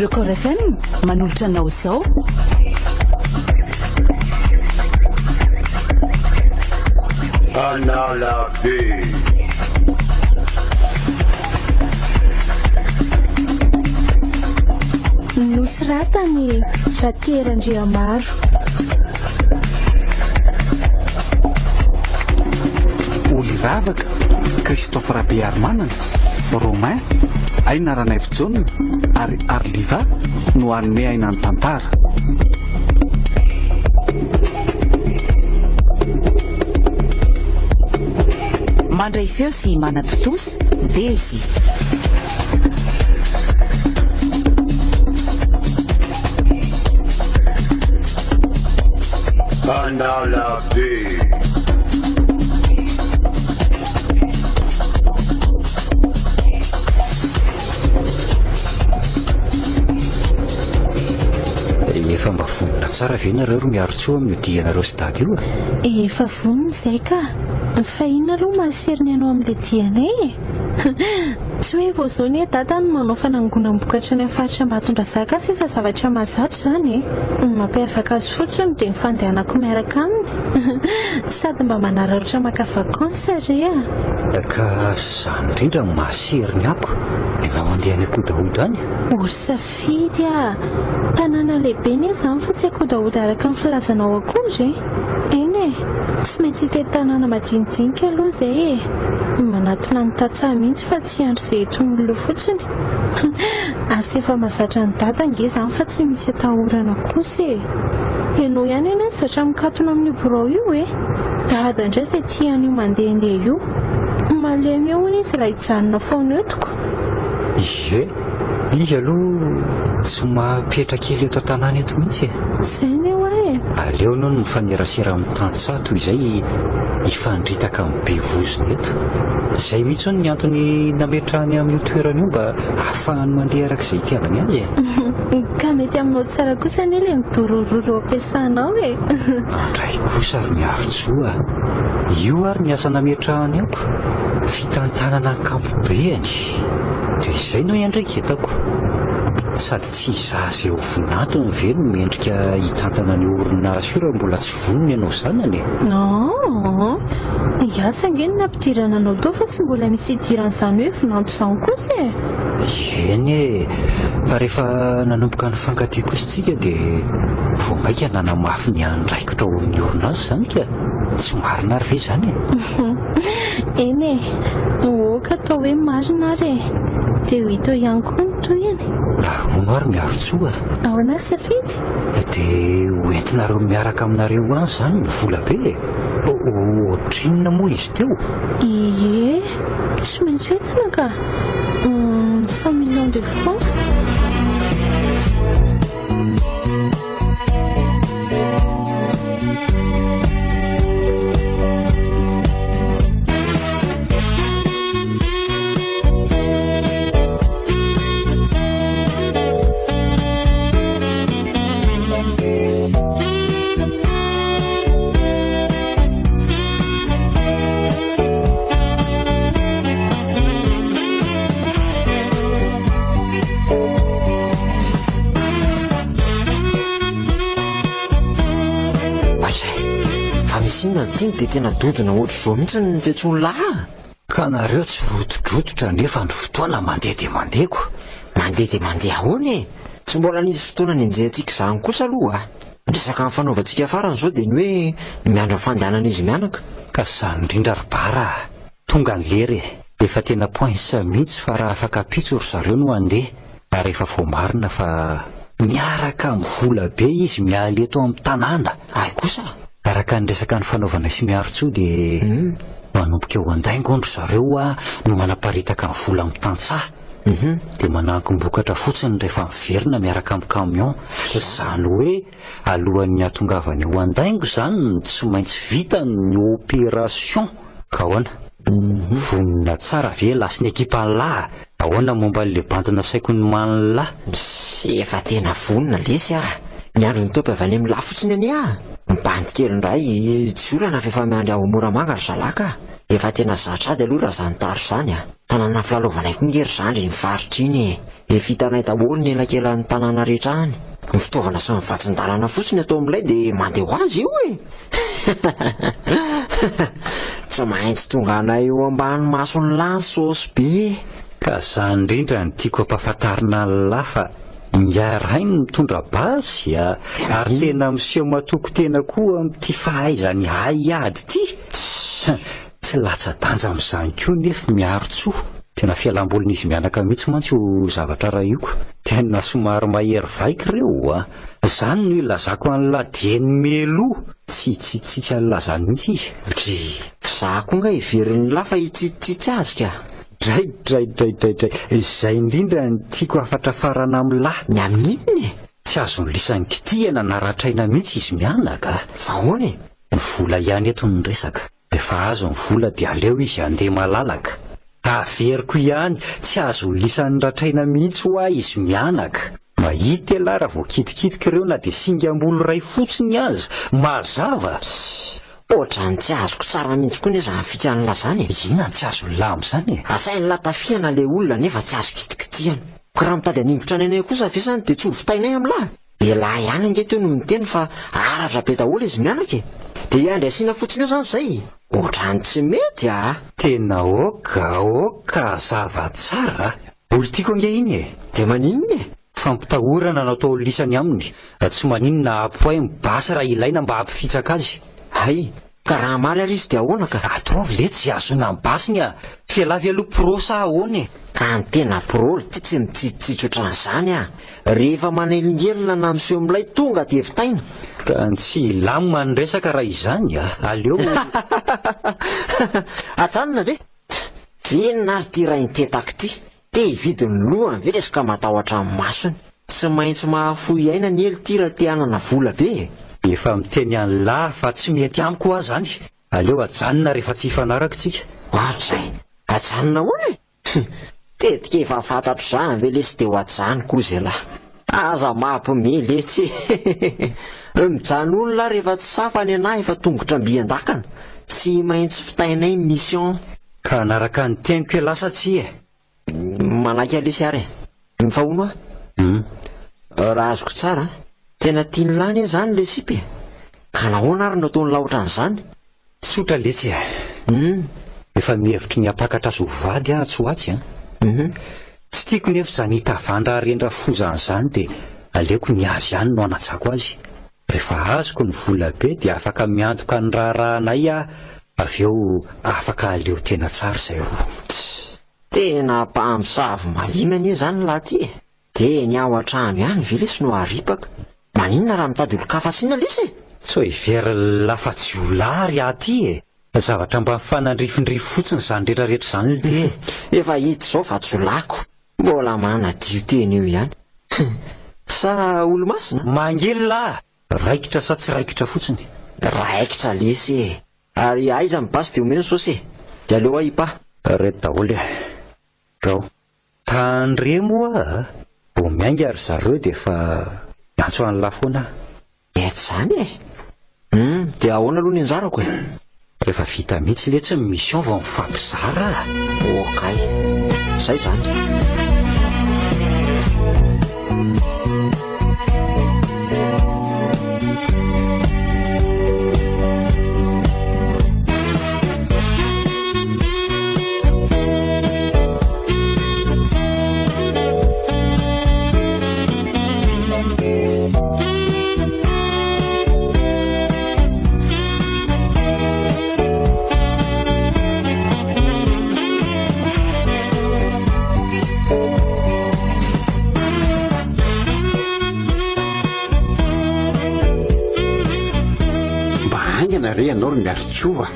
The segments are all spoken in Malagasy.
Record FM manolotra anao izao. Analabe. Nosoratan'i Ratera Andriamaro. Oly Ravaka, Christophe Rabearimanana, Romain, Aina Ranaivojaona ary Arliva no hanome aina ny tantara. Mandray feo sy manatontosa, Dezy. Analabe. Efa mba vonona tsara ve nareo ry Miarintsoa amin'io dianareo sy dada io e? Efa vonona izay ka! Fa inona aloha mahaseriny anao amin'ilay dianay e? Tsy hoe vao izao anie dada no manao fanangonam-bokatra any amin'ny faritra Ambatondrazaka fa efa zavatra mahazatra izany e! Ny mampiavaka azy fotsiny dia ny fandehanako miaraka aminy. Sady mba manararaotra maka vacances re a! Ka izany indrindra no mahaseriny ako ianao handeha any Ankodahoda any. Ory safidy a! Tanàna lehibe anie izany fa tsy Ankodahoda araka ny filazanao akory e! Eny e! Tsy maintsy hitety tanàna madinidinika aloha izay e! Manatona ny tantsaha mihitsy fa tsy hiandry izay entin'olona eo fotsiny. Asa efa mahazatra an'i Dada ange izany fa tsy misy atahorana kosa e! Ianao ihany anie no zatra mikatona amin'io birao io e! Dada indray izay tia an'io mandehandeha io. Malemy eo hono izy raha hijanona foana eto ko! Ie, izy aloha tsy mahapetra kely eto an-tanàna eto mihitsy e! Izay anie hoa e! Aleo aloha ny mifanerasera amin'ny tantsaha toy izay hifandritaka amin'ny be vozona eto. Izay mihitsy hono ny antony nametrahany amin'io toerana io mba hahafahany mandeha araka izay itiavany azy e! Ka mety aminao tsara kosa anie ilay midorororo eo am-piasanao e! Andray kosa ry Miarintsoa a! Io ary ny asa nametrahany ako, fitantanana ankapobeany. Dia izay no iandraiketako. Sady tsy izaho izay ho vinantony ve no mendrika hitantana an'io orinasa io raha mbola tsy vonona ianao zanany e? Non, hiasa ange no nampidirana anao tao fa tsy mbola misy idiran'izany hoe vinanto izany kosa e! Eny e! Fa rehefa nanomboka nifankatia kosa isika dia vao mainka nanamafy ny andraikitra ao amin'ny orinasa izany ka! Tsy marina ary ve izany e? Eny e! Ok atao hoe marina ary e! Dia ho hita eo ihany koa ny tohiny. Ary hono ary Miarintsoa a! Ahoana ary Safidy? Dia ho entinareo miaraka aminareo any izany ny vola be e! Ohatrinona moa izy teo? Ie, tsy maintsy hoentina ka! 100 millions de francs. Atra e! Fa misy inona ny tiany dia tena dodona ohatr'izao mihitsy ny fiantsoan'i lahy a! Ka nareo tsy rotidrototra nefa ny fotoana mandeha dia mandeha ko! Mandeha dia mandeha ahoana e? Tsy mbola nisy fotoana nenjehantsika izany kosa aloha a! Ny resaka nifanaovantsika farany izao dia ny hoe miandry ny fandehanan'izy mianaka. Ka izany indrindra ry Bara a! Tonga ny lera e! Efa tena poince mihitsy fa raha afaka ampitso ry zareo no handeha ary efa voamarina fa miaraka amin'ny vola be izy miala eto amin'ny tanàna. Hay kosa! Araka ny resaka nifanaovanay sy Miarintsoa dia manomboka eo Andaingo hono ry zareo no manaparitaka ny vola amin'ny tantsaha. Dia manangom-bokatra fotsiny rehefa miverina miaraka amin'ny camion. Izany hoe alohan'ny hahatongavany eo Andaingo izany no tsy maintsy vita ny opération. Ka ahoana? Vonona tsara ve lahy sy ny ekipan'lah? Ahoana momba an'ilay bandy nasaiko nomanin'lah? Tsia, efa tena vonona lesy ah! Miandry ny top avy any amin'lah fotsiny anie ah! Ny bandy kely indray, tsy olana fa efa miandry ao Moramanga ry zalahy ka! Efa tena zatra ady aloha raha izany tara izany ah! Tanàna filalaovanay koa nge ry zandry iny faritra iny e! Efa hitanay daholo ny elakelan'ny tanàna rehetra any. Ny fitaovana sy ny vatsin-dalana fotsiny atao milay dia mandeha ho azy io e! Tsy maintsy tonganay eo ambany mason'ny lahy ny saosy be. Ka zany indrindra no tiako ampahafantarina an'lah fa ingahy rainy mitondra basy a! Ary tena miseho matoky tena koa amin'ity fahaizany haiady ity. Tsy latsa-danja amin'izany koa nefa Miarintsoa. Tena fialambolin'izy mianaka mihitsy mantsy io zavatra iray io ko. Tena somary mahery vaika ireo a! Izany no ilazako an'lah dieny mialoha. Tsy hitsitsitsy an'lah izany mihitsy izy. Dry, f'izaho koa nga heverin'lah fa hitsitsitsy azy ka. Dray dray dray dray dray. Izay indrindra no tiako hafatrafarana amin'lah. Ny amin'inona e? Tsy azon'i lisany kitihana na ratraina mihitsy izy mianaka a! Fa ahoana e? Ny vola ihany eto no resaka. Rehefa azo ny vola dia aleo izy handeha malalaka. Averiko ihany, tsy azo lisan'ny ratraina mihitsy hoa izy mianaka. Mahita elah raha vao kitikitika ireo na dia singam-bolo iray fotsiny aza. Mazava! Ohatran'ny tsy azoko tsara mihitsy koa anie zany fikan'lah zany e! Inona no tsy azon'lah amin'izany e? Asain'lah tafihana le olona nefa tsy azo kitikitihana. Ka raha mitady haningotra ny anay kosa ve zany dia tsy ho vitainay amin'lah? Elah ihany ange teo no niteny fa aratra be daholo izy mianaka e! Dia hiandry asiana fotsiny eo zany zay? Otrany tsy mety a! Tena ok ok hazava tsara a! Olo tiako ange iny e! Dia maninona e? Fampitahorana no atao lisany aminy, tsy maninona apoay ny basy raha ilaina mba hampifitsaka azy. Hay! Ka raha hamaly ary izy dia ahoana ka? Ataovy letsy izay hahazoana ny basiny a! F'elah ve aloha pro sa ahoana e? Ka ny tena pro ry ty tsy mitsitsitsy otran'izany a! Rehefa manelingelina na miseho milay tonga dia vitaina. Ka tsy hilamina ny resaka raha izany a! Aleo. Ajanona ve? Tch! Inona ary ity rain-tetaka ity? Te hividy ny lohany ve lesy ka matahotra ny masony? Tsy maintsy mahafoy aina anie lty raha te hanana vola be e! Efa miteny an'lah fa tsy mety amiko hoa zany. Aleo ajanona rehefa tsy hifanaraka tsika. Ohatray! Ajanona ahoana e? Tetika efa fantatro zany ve lesy de ho ajanoko ozy elah. Aza mampime letsy e! Mijanona lah rehefa tsy safa ny anah efa tongotra mby an-dakana. Tsy maintsy vitainay ny mission. Ka hanaraka ny teniko elah sa tsia e? Manaiky lesy ary e! Fa hono hoa? Raha azoko tsara, tena tian'lah anie zany le sipa e! Ka nahoana ary no ataon'lah ohatran'izany? Tsotra letsy e! Efa mihevitry ny hampakatra azy ho vady aho atsy ho atsy an! Tsy tiako nefa izany hitavandra harendra foza an'izany dia aleoko ny azy ihany no hanajako azy. Rehefa azoko ny vola be dia afaka miantoka ny raharahanay aho avy eo afaka aleo tena tsara izay roa. Tss! Tena mpamosavy malemy anie izany lahy ty e! Dia ny ao an-trano ihany ve lesy no aripaka? Maninona raha mitady olon-kafa asiana lesy e? Sao heverina fa jiolahy ry ahy ty e! Zavatra mba mifanandrifindrify fotsiny izany rehetrarehetra izany lty e! Efa hita izao fa jiolahiko. Mbola manadio tena eo ihany. Sa olo-masina? Mangilina! Raikitra sa tsy raikitra fotsiny? Raikitra lesy e! Ary aiza ny basy dia omeo ny saosy e! Dia aleo aho hipa. Reto daholo e! Rao. Tandremo hoa a! Vao miainga ry zareo dia efa miantso an'lah foana aho. Mety izany e! Hum, dia ahoana aloha ny anjarako e? Rehefa vita mihitsy letsy ny mission vao mifampizara a! Okay, zay izany. Mba haingana re ianao ry Miarintsoa a!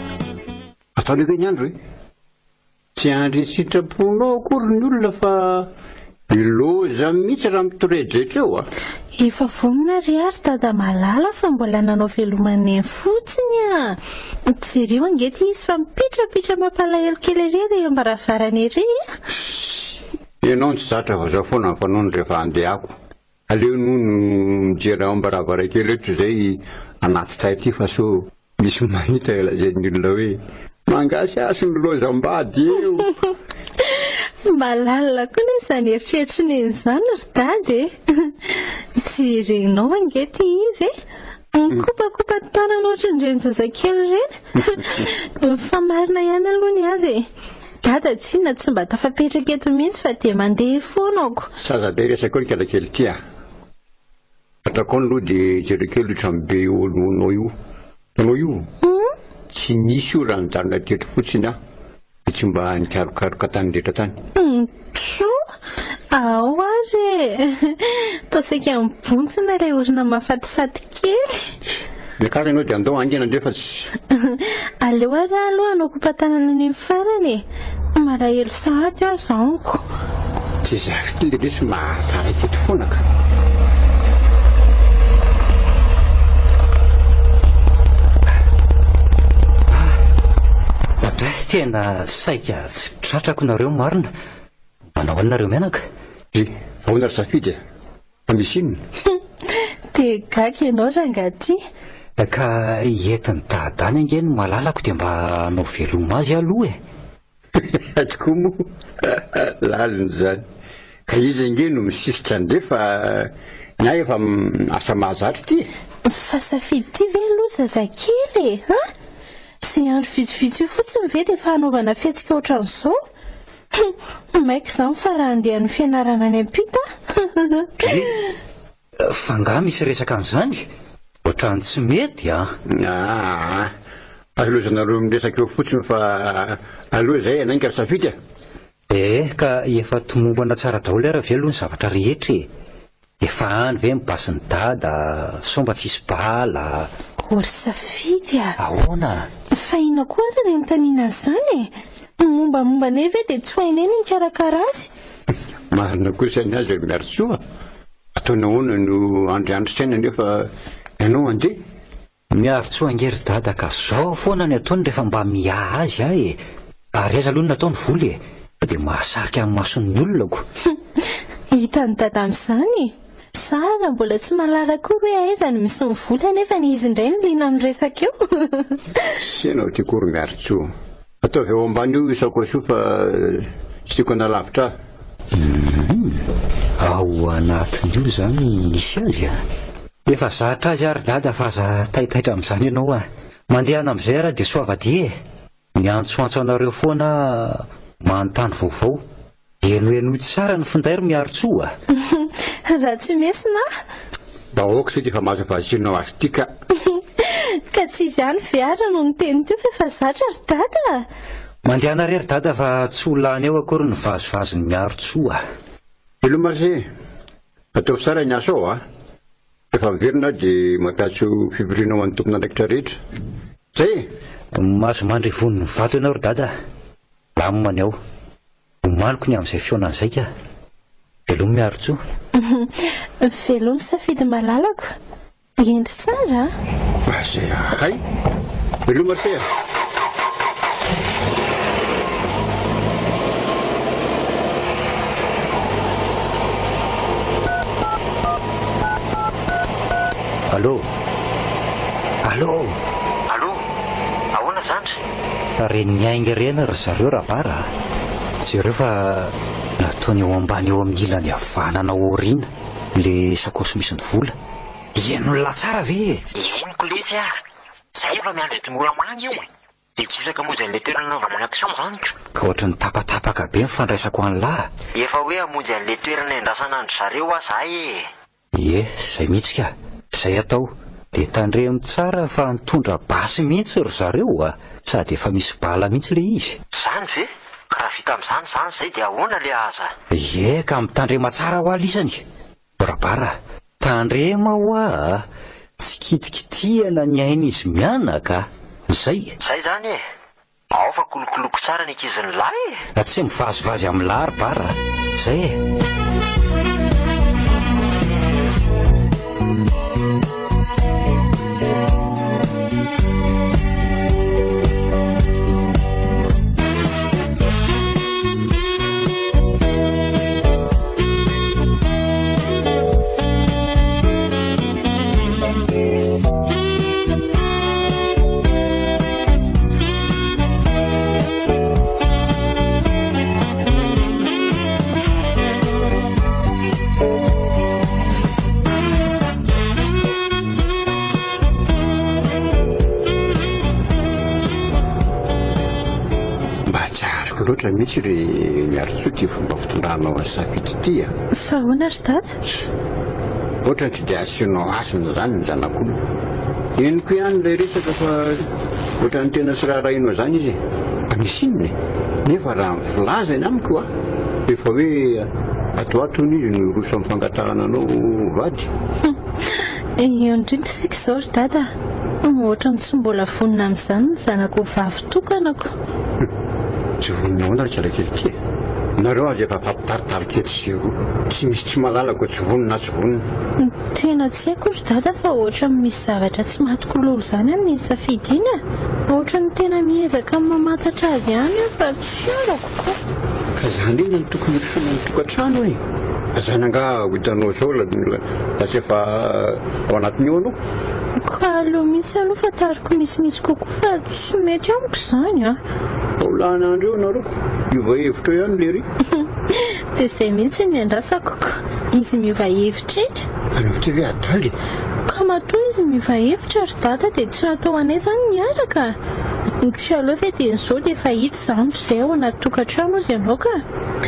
Atao aleo ve ny andro e? Tsy andry sitraponao akory ny olona fa loza mihitsy raha mitoredretra eo a! Efa vonona ry ahy ry dada malala fa mbola nanao veloma neny fotsiny a! Jereo ange ity izy fa mipitrapitra mampalahelo kely ery eo am-baravarana ery a! Ianao no tsy zatra fa zao foana ny fanaony rehefa handehako. Aleo nono mijery ao am-baravarankely eo toy izay anaty tay aty fa sao Misy mahita lazain'ny olona hoe mangasihasy ny lozam-bady eo. Mba lalina koa anie izany eritreritry neny izany ry dada e! Tsy reninao ange ity izy e! Mikopakopa tanana ohatran'ireny zazakely ireny. Fa marina ihany aloha ny azy e! Dada tsinona tsy mba tafapetraka eto mihitsy fa dia mandeha foana ako. Saza be resaka eo ry kalakely ity a! Ataoko any aloha dia jereo kely io tranobe eo alohanao io. Hitanao io? Tsy nisy io raha nijanona teto fotsiny aho dia tsy mba nikarokaroka tany rehetra tany. Tro! Ao ary e! Toa saika mibontsina ilay orona mahafatifaty kely. Miakara ianao dia andao haingana ndray fa tsy. Aleo ary aho aloha hanao kopa-tanana any amin'ny farany e! Malahelo sahady aho izaniko. Tsy zary ity le lesy mahataraiky eto foana ka. Dray, tena saika tsy tratrako nareo marina. Manao ahoana nareo mianaka? Dry, ahoana ry Safidy e? Fa misy inona? Dia gaga ianao rangahy ty. Ka entin'i Dada any ange ny malalako dia mba hanao veloma azy aloha e. Tokoa moa, lalina izany. Ka izy ange no misisitra an'ireo fa ny ahy efa asa mahazatra ity e. Fa Safidy ity ve aloha zazakely e, an? Izay andro vitsivitsy io fotsiny ve dia efa hanaovana fihetsika ohatran'izao? Hum, maika izany fa raha handeha ny fianarana any am-pita an! Dry, fa angaha misy resaka an'izany? Ohatran'ny tsy mety an! Aa, aza lozanareo miresaka eo fotsiny fa aleo izay hanainga ry Safidy a! Ee, ka efa tomombana tsara daholo ary ve aloha ny zavatra rehetra e? Efa any ve ny basin'i dada, sao mba tsisy bala? O ry Safidy a! Ahoana? Fa inona koa ary ny anontaniana an'izany e? Ny mombamomba anay ve dia tsy ho hainay ny mikarakara azy? Marina kosa ny azy ry Miarisoa a! Ataonao ahoana no handriandry saina nefa ianao handeha? Miaritsoa ange ry dada ka zao foana ny ataony rehefa mba miaha azy aho e! Ary aiza aloha no natao ny vola e? Sao dia mahasarika ny mason'ny olona ko! Hitan'i dada amin'izany e! Zara mbola tsy mahalala akory hoe aiza no misy ny vola nefa izy indray no liana amin'ny resaka eo! Tsy ianao ity akory Miaritsoa. Ataovy ao ambany io sakaosy io fa tsy tiako hanalavitra ahy. Humm, ao anatin'io izany no nisy azy a! Efa zatra azy aho ry dada fa aza taitaitra amin'izany ianao a! Mandehana amin'izay ary dia soavadia e! Miantsoantso anareo foana aho manontany vaovao. Henohenoy tsara ny finday ry Miarintsoa a! Raha tsy mesina aho. Mba aoka sao dia efa mahazo vazianao azy ity ka. Ka tsy izy ihany ve ary no niteny teo fa efa zatra ry dada a! Mandehana re ry dada fa tsy ho lany eo akory ny vazivazin'i Miarintsoa a! Veloma ry se! Ataovy tsara ny asa ao a! Rehefa miverina aho dia mampiantso fivoriana ho an'ny tompon'andraikitra rehetra. Zay e! Mahazo mandry vonon'ny vato ianao ry dada a! Lamina ny ao. Omaniko ny amin'izay fihaonana izay ka. Veloma Miarintsoa. Veloma Safidy malalako. Hendry tsara a! Izay hay. Veloma ry se a! Allô? Allô? Allô? Ahoana zandry? Reny miainga ireny ry zareo Rabara a! Jereo fa nataony eo ambany eo amin'ny ilany havanana ao aoriana le sakaosy misy ny vola. Henon'lah tsara ve e? Henoko lesy ah! Zay efa miandry eto Moramanga io e! Dia kisaka hamonjy an'ilay toerana nanaovana ny action zany ko! Ka ohatran'ny tapatapaka be ny fandraisako an'lah. Efa hoe hamonjy an'ilay toerana iandrasana an-dry zareo aho za e! Ie, zay mihitsy ka! Zay atao. Dia tandremo tsara fa nitondra basy mihitsy ry zareo a! Sady efa misy bala mihitsy le izy. Zany ve? Ka raha vita amin'izany izany izay dia ahoana le aza? Ie, ka mitandrema tsara hoa lisany! Barabara, tandrema hoa a! Tsy kitikitihana ny ain'izy mianaka a! Zay! Zay zany e! Ao fa kolokoloko tsara ny ankizin'ny lahy e! Tsy mivazivazy amin'ny lahy ry bara a! Zay e! Azoko loatra mihitsy ry Miarintsoa ity fomba fitondranao an'i Safidy ity a! Fa ahoana ry Dada? Ohatrany tsy dia asianao hasina izany ny zanak'olona. Henoko ihany ilay resaka fa ohatran'ny tena tsy raharahianao izany izy e! Fa misy inona e? Nefa raha ny filazany amiko a! Efa hoe ato ho ato hono izy no hiroso amin'ny fangatahana anao ho vady. Eo indrindra isika izao ry Dada a! Ohatran'ny tsy mbola vonona amin'izany ny zanako vavy tokanako. Tsy vonona ahoana ry kalakely ity e? Nareo aza efa mpampitaritarika etsy sy eroa. Tsy misy tsy mahalala koa tsy vonona na tsy vonona. Tena tsy haiko ry Dada fa ohatran'ny misy zavatra tsy matiko lolo izany amin'iny safidy iny e! Ohatran'ny tena miezaka mamantatra azy ihany aho fa tsy arako ko! Ka izany indrindra no tokony hirosoana ny tokantrano e! Zany angaha ho hitanao zao lasa efa ao anatin'io anao? Ka aleo mihitsy aloha fantariko misimisy kokoa fa tsy mety amiko izany a! Ho lany andro eo nareo ko! Hiova hevitra eo ihany lery! Dia izay mihitsy ny andrasako ko! Izy miova hevitra iny! Anao ty ve adala e? Ka matoa izy miova hevitra ry dada dia tsy natao anay izany ny hiaraka? Tsy aleo ve dia izao dia efa hita izany toy izay ao anaty tokantrano ozy ianao ka!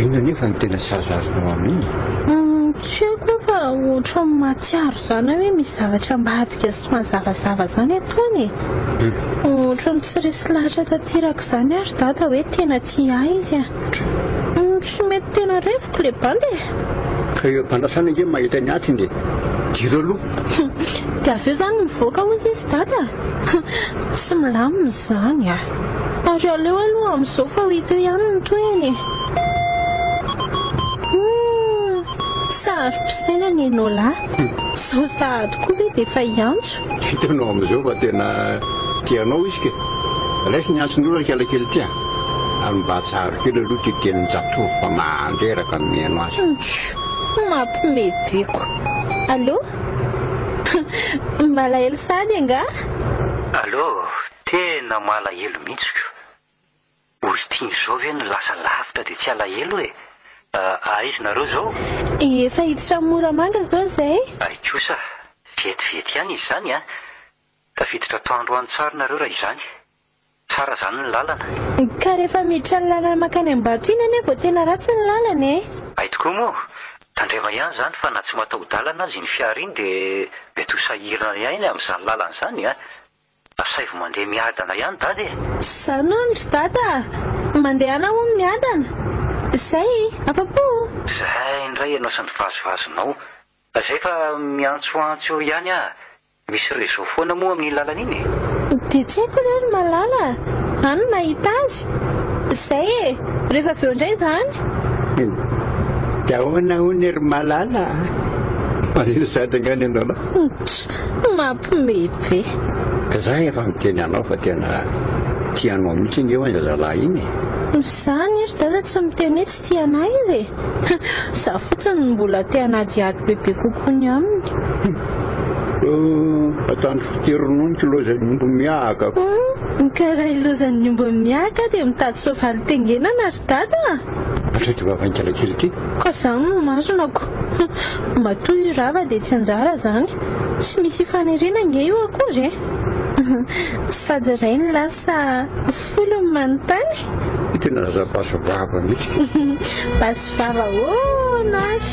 Inona anefa no tena tsy azoazonao amin'iny e? Humm, tsy haiko hoe fa ohatran'ny mahatsiaro izany aho hoe misy zavatra ambadika sy mazavazava izany ataony e! Ohatran'ny tsy resy lahatra tanteraka izany aho ry dada hoe tena tia ahy izy a! Humm, tsy mety tena reviko ilay bandy e! Ka eo am-pandrasana ange mahita ny atiny e! Diro aloha! Dia avy eo izany mivoaka hozy izy dada? Tsy milamina izany a! Ary aleo aloha amin'izao fa ho hita eo ihany ny tohiny e! Humm! Saro-pisainana ianao lahy! Izao sahady koa ve dia efa hiantso? Hitanao amin'izao fa tena tia anao izy ke! Raiso ny antson'olona ry kalakely ity a! Ary mba atsaharo kely aloha ity tenin-jatovo fa mandreraka ny mihaino azy. Tjo! Mampiomehy be ko! Allô? Malahelo sahady angaha? Allô? Tena malahelo mihitsy ko! Olon-tiana izao ve no lasa lavitra dia tsy alahelo e! Aiza nareo izao? Efa hiditra amin'i Moramanga izao izay. Hay kosa, vetivety ihany izy izany an! Tafiditra atoandro any tsara nareo raha izany. Tsara izany ny lalana. Ka rehefa miditra ny lalana mankany Ambato iny anie vao tena ratsy ny lalana e! Hay tokoa moa! Tandrema ihany izany fa na tsy mataho-dalana aza iny fiara iny dia mety ho sahirana ihany amin'izany lalana izany an! Asaivo mandeha miadana ihany dada e! Zany hono ry dada a! Mandehana hono miadana! Zay e! Afa-po o! Zay indray ianao sy ny vazivazinao. Zay fa miantsoantso eo ihany aho. Misy réseau foana moa amin'iny lalana iny e! Dia tsy haiko re ry Malala a! Any no mahita azy! Zay e! Rehefa avy eo indray izany. Dia ahoana hono ry Malala a! Malahelo sahady angaha ny anao lahy? Tch! Mampiomehy be. Ka za efa miteny anao fa tena tia anao mihitsy anie io zazalahy iny e. Za anie ry dada tsy miteny hoe tsy tia anah izy e. Za fotsiny no mbola te hanadihady bebe kokoa ny aminy. Oh, atandro fitery ronono ko lozan'ny omby miahaka ko. Ka raha ilozan'ny omby miahaka dia mitady soavaly tengenana ry dada a. Hatreto vavain-kala kely ity. Ka zany no marina ko. Matoa io rava dia tsy anjara zany. Tsy misy ifaniriana ange io akory e. Sady iray ny lasa folo ny manontany. Tena zaza basy vava mihitsy. Basy vava ahoana ary?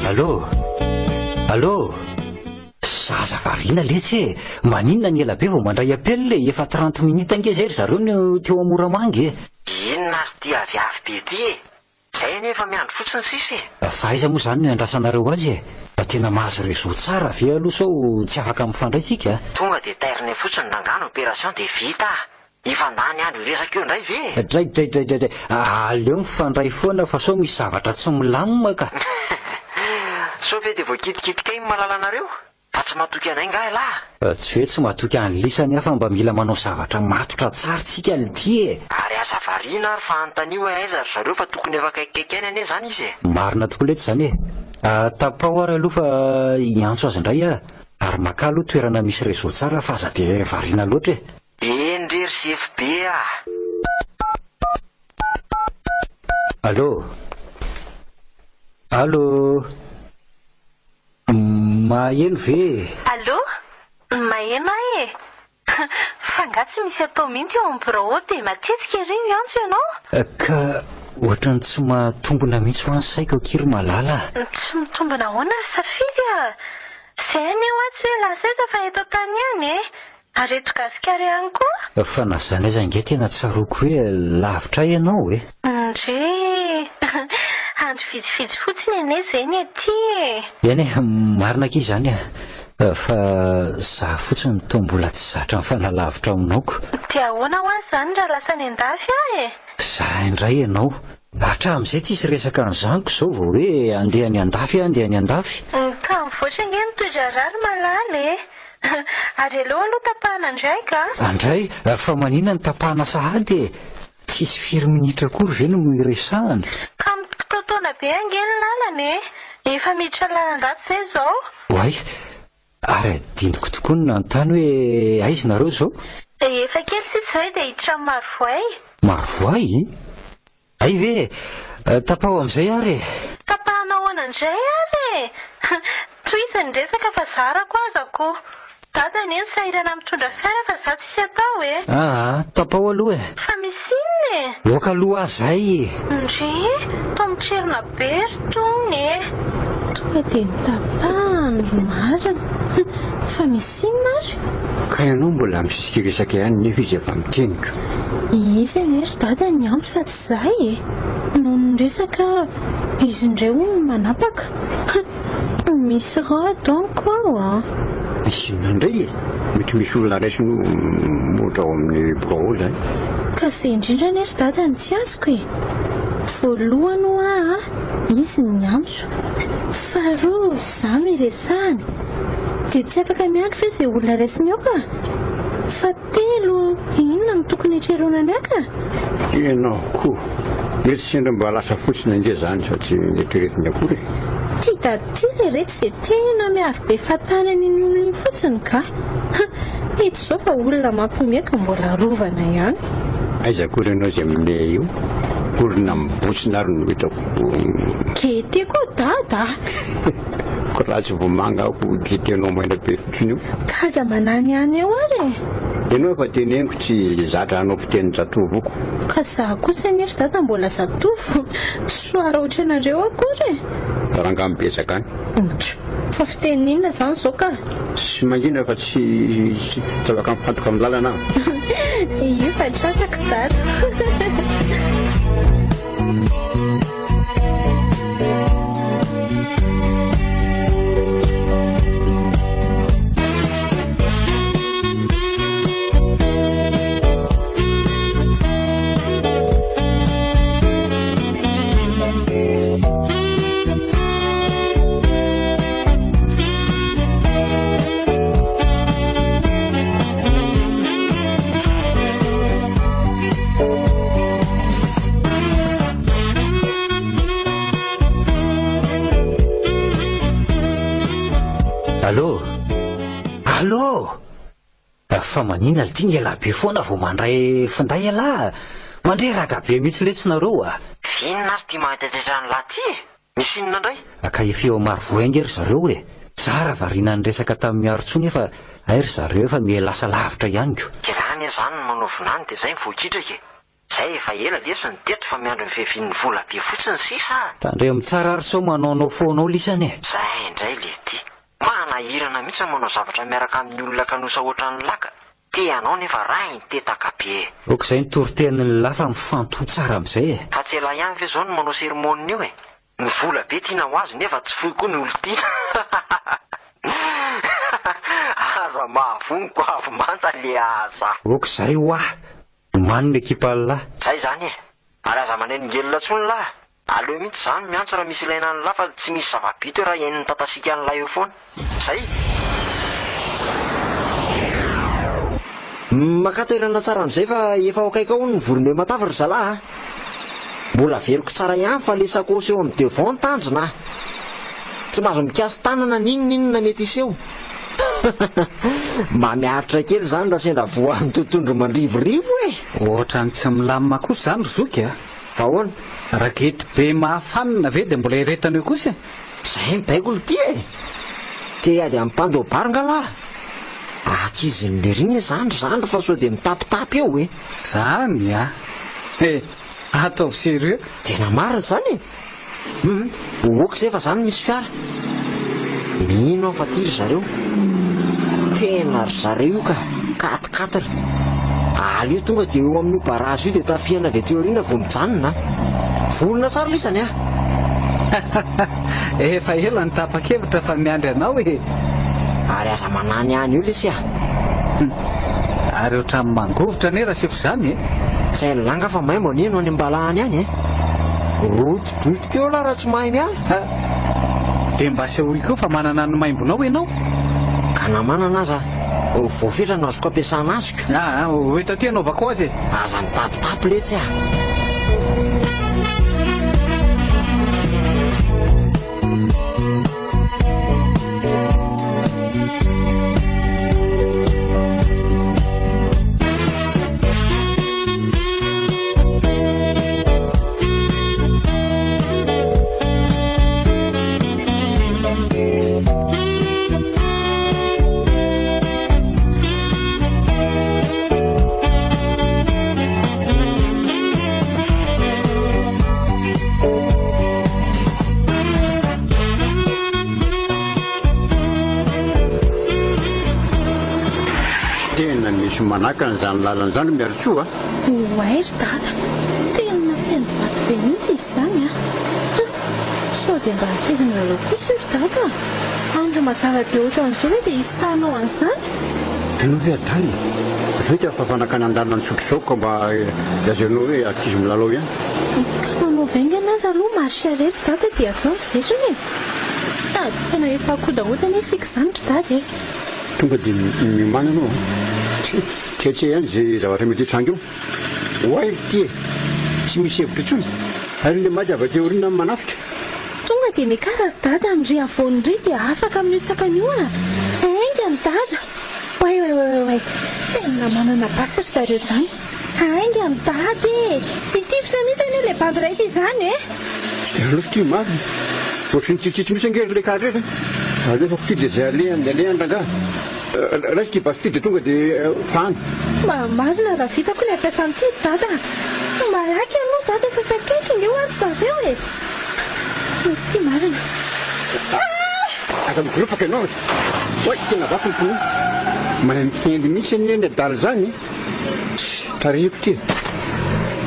Allô? Allô? Zaza variana letsy e! Maninona ny ela be vao mandray appel e? Efa 30 minutes ange zay ry zareo no teo Moramanga e! Inona ary ity aviavy be ity e? Zay anie efa miandry fotsiny sisa e! Fa aiza moa izany no iandrasanareo azy e? Mba tena mahazo réseau tsara ve aloha sao tsy afaka mifandray tsika a? Tonga dia tairinay fotsiny rangaha ny opération dia vita a! Hifandany andro hiresaka eo indray ve e? Dray dray dray dray dray, aleo mifandray foana fa sao misy zavatra tsy milamina ka! Sao ve dia voakitikitika iny malalanareo? Fa tsy matoky anay nga elah? Tsy hoe tsy matoky an'lisany aho fa mba mila manao zavatra matotra tsara tsika lty e! Ary aza variana ary fa anontanio hoe aiza ry zareo fa tokony efa akaikikaiky any anie zany izy e! Marina tokoa letsy zany e! Tapaho ary aloha fa hiantso azy indray aho ary makà aloha toerana misy réseau tsara fa aza dia variana loatra e! Eny re ry sefo be ah! Allô? Allô? Maheno ve e? Allô? Maheno aho e! Fa nga tsy misy atao mihitsy eo amin'ny birao ao dia matetika ery miantso ianao? Ka ohatran'ny tsy mahatombina mihitsy hoa ny saiko akia ry Malala a! Tsy mitombina ahoana ry Safidy a! Izay anie hoa tsy hoe lasa aiza fa eto an-tany ihany e! Ary eto Gasikara ihany koa? Fa na izany aza ange tena tsaroako hoe lavitra ahy ianao e! Ndry! Andro vitsivitsy fotsiny anie izay ny aty e! Eny e, marina akia izany a! Fa za fotsiny toa mbola tsy zatra mifanalavitra aminao ko! Dia ahoana hoa izany raha lasa any an-dafy aho e? Za indray ianao! Hatramin'izay tsisy resaka an'izany ko izao vao hoe andeha any an-dafy aho, andeha any an-dafy! Ka mivoatra ange ny toe-draharaha ry malala e! Ary aleo aloha tapahana indray ka! Andray, fa maninona no tapahana sahady e? Tsisy firy minitra akory ve no iresahana? Ka mikitaotaona be ange ny lalana e! Efa miditra lalan-dratsy izay izao! Oay, ary adinoko tokoa ny nanontany hoe aiza nareo izao? Efa kely sisa izay dia hiditra amin'ny Marovoay. Marovoay? Hay ve e! Tapaho amin'izay ary e! Tapahana ahoana indray ary e! Tohizo ny resaka fa zarako aza ko! Dada anie no sahirana mitondra fiara fa za tsisy atao e! Aa, tapaho aloha e! Fa misy inona e? Oka aloha aza zay e! Ndry, toa mitrerona be ry tony e! Tonga dia notapahany ry marina! Fa misy inona ary? Ka ianao mbola misisika resaka ihany nefa izy efa miteny ko. Izy anie ry dada niantso fa tsy za e! Nony niresaka aho, izy indray hono no manapaka. Misy raha donc ao an! Misy inona indray e? Mety misy olona raisiny ohatra ao amin'ny birao ao izany. Ka izay indrindra anie ry dada no tsy azoko e! Voalohany hoa a, izy no niantso. Faharoa, izaho no iresahany. Dia tsy afaka miandry ve izay olona raisiny eo ka? Fahatelo, inona no tokony hitreronany ahy ka? Ianao koa. Mety sendra mba lasa fotsiny ange izany fa tsy neritreretiny akory e. Ty dada ty le retsy dia tena miaro be fahatany an'iny olona iny fotsiny ka. Ha! Eto izao fa olona mampiomehy ka mbola arovana ihany. Aiza akory ianao izay mimehy io? Olona mibontsina ary no hitako. Gaiety koa dada a! Ko raha tsy vomanga aho gaieté-nao maina be fotsiny io. Ka aza manany ihany eo ary e! Ianao efa teneniko tsy zatra hanao fitenin-jatovoko. Ka za kosa anie ry dada mbola zatovo, tsy soara ohatranareo akory e! Rangahy mibetsaka any. Ntro, fa fiteny inona izany izao ka? Tsy mangina fa tsy tsy afaka mifantoka amin'ny lalana aho. Io fa tratrako dada. Allô? Allô? Fa maninona lty ny ela be foana vao mandray finday ialahy? Mandreraka be mihitsy letsy nareo a! F'inona ary ty mahataitaitra an'lah ty e? Misy inona indray? Ka efa eo Marovoay ange ry zareo e! Zara variana niresaka tamin'i Miarintsoa nefa hay ry zareo efa miha lasa lavitra ihany ko. Ke raha anie zany no manao vinany dia zay no voakitraka e! Zay efa ela lesy no teto fa miandry ny fiavian'ny vola be fotsiny sisa a! Tandremo tsara ary sao manaonao foana ao lisany e! Zay indray leity! Manahirana mihitsy ny manao zavatra miaraka amin'ny olona kanosa ohatran'ny laka, te hanao nefa rain-tetaka be e! Ok izay ny toritenin'ny lahy fa mifantoha tsara amin'izay e! Fa tsy elah ihany ve zao no manao sermon io e! Ny vola be tiana ho azo nefa tsy foy koa ny olon-tiana. Aza mahavoa ny goavy manta le aza. Ok izay hoa! Omano ny ekipan'ny lahy. Zay zany e! Ary aza manelingelina tsony lah! Aleo mihitsy za no miantso raha misy ilaina an'lah fa tsy misy zava-bita eo raha henon'ny tatasiaka an'lah eo foana. Zay! Makà toerana tsara amin'izay fa efa ao akaiky ao hono ny vorombe matavy ry zalahy a! Mbola averiko tsara ihany fa le sakôsy eo amin'ny devant ny tanjona a! Tsy mahazo mikasi-tanana n'inon'inona mety hiseho. Mba miaritra kely izany raha sendra voan'ny totohondry mandrivorivo e! Ohatran'ny tsy milamina kosa izany ry zoky a! Fa ahoana? Ragety be mahafanina ve dia mbola iretana eo kosa e? Zay ny baiko ity e! Te hiady amin'ny mpandoa bary nga lahy? Ankizin'ny lery anie zany ry zandry fa sao dia mitapitapy eo e! Zany a! He! Ataovy sérieux! Tena marina izany e! Hum! Ok zay fa zany misy fiara! Mino aho fa ty ry zareo! Tena ry zareo io ka! Quatre quatre! Aleo tonga dia eo amin'io barazy io dia tafihana avy aty aoriana vao mijanona a! Vonona tsara lisany a! Efa ela no tapa-kevitra fa miandry anao e! Ary aza manany any eo lesy a! Ary ohatran'ny mangovitra anie Rasefo izany e! Tsy hain'i Langa fa maimbo anie no any am-balahany any e! Rotidrotika eo lah raha tsy mahay miala! Ha! Dia mba asehoy koa fa manana ny maimbonao ianao! Ka na manana aza, voafetra no azoko ampiasana azy ko! Aa, ho eto aty anaovako azy e! Aza mitapitapy letsy a! Tena misy manakana izany lalana izany Miarintsoa a! Oay ry dada, tena feno vato be mihitsy izy izany a! Sao dia mba ankizy milalao kosa io ry dada a! Andro mazava be ohatran'izao ve dia hisy sahy hanao an'izany? Ianao ve adala e? Vita fa fanakanan-dalana ny tsotra izao ka mba lazainao hoe ankizy milalao ihany? Ka manao vaingana aza aloha marche arrêt ry dada dia avy eo miverina e! Sady tena efa akodahoda anie isika izany ry dada e! Tonga dia miomàna ianao an! Tsy haitsy ihany izay zavatra mety hitranga eo. Oay ity e! Tsy misy hevitra intsony. Ary ilay maty avy aty aoriana manafika. Tonga dia miakara ry dada amin'ry havoana ry dia afaka amin'io sakana io a! Haingana dada! Oay oay oay oay! Tena manana basy ry zareo izany! Haingana dada e! Hitifitra mihitsy anie ilay bandy raika izany e! Aleo ity marina! Ohatry ny tsitsitsy mihitsy ange ry ilay kary ireto e! Alefako ity dia izay alehany alehany rangahy! Raiso ity basy ity dia tonga dia fahano. Mba marina raha vitako ny hampiasa an'ity ry dada a! Malaky aloha dada fa efa akaiky nge hoa ry zareo e! Misy ity marina. Aza migoropaka ianao e! Oay, tena vaky ny pneu. Mahay mikendry mihitsy anie ny adala izany e! Tarehiko ity e!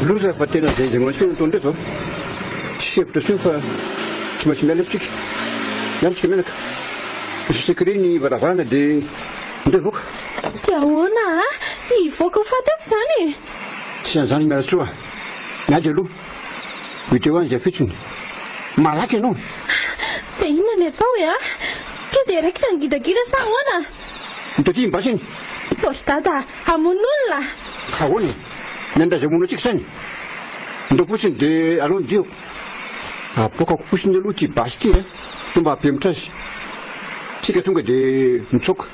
Loza fa tena izay izay mantsy koa no ataon'ireto a! Tsisy hevitra intsony fa tsy maintsy miala eto tsika. Miala tsika mianaka. Misy secret ny varavarana dia ndao hivoaka. Dia ahoana a? Hivoaka ho faty eto izany e? Tsy an'izany Miarantsoa a! Miady aloha. Mety eo any izay fitsony. Malaky ianao. Dia inona ny atao e a? Tonga dia raikitra ny gidragidra sa ahoana? Hita aty ny basy iny. Ô ry dada a! Hamono olona! Ahoana e? Miandry azy hamono antsika izany? Ndao fotsiny dia alao ny diako. Apoakako fotsiny aloha ity basy ity a! Sao mba hampihemotra azy. Tsika tonga dia mitsoaka.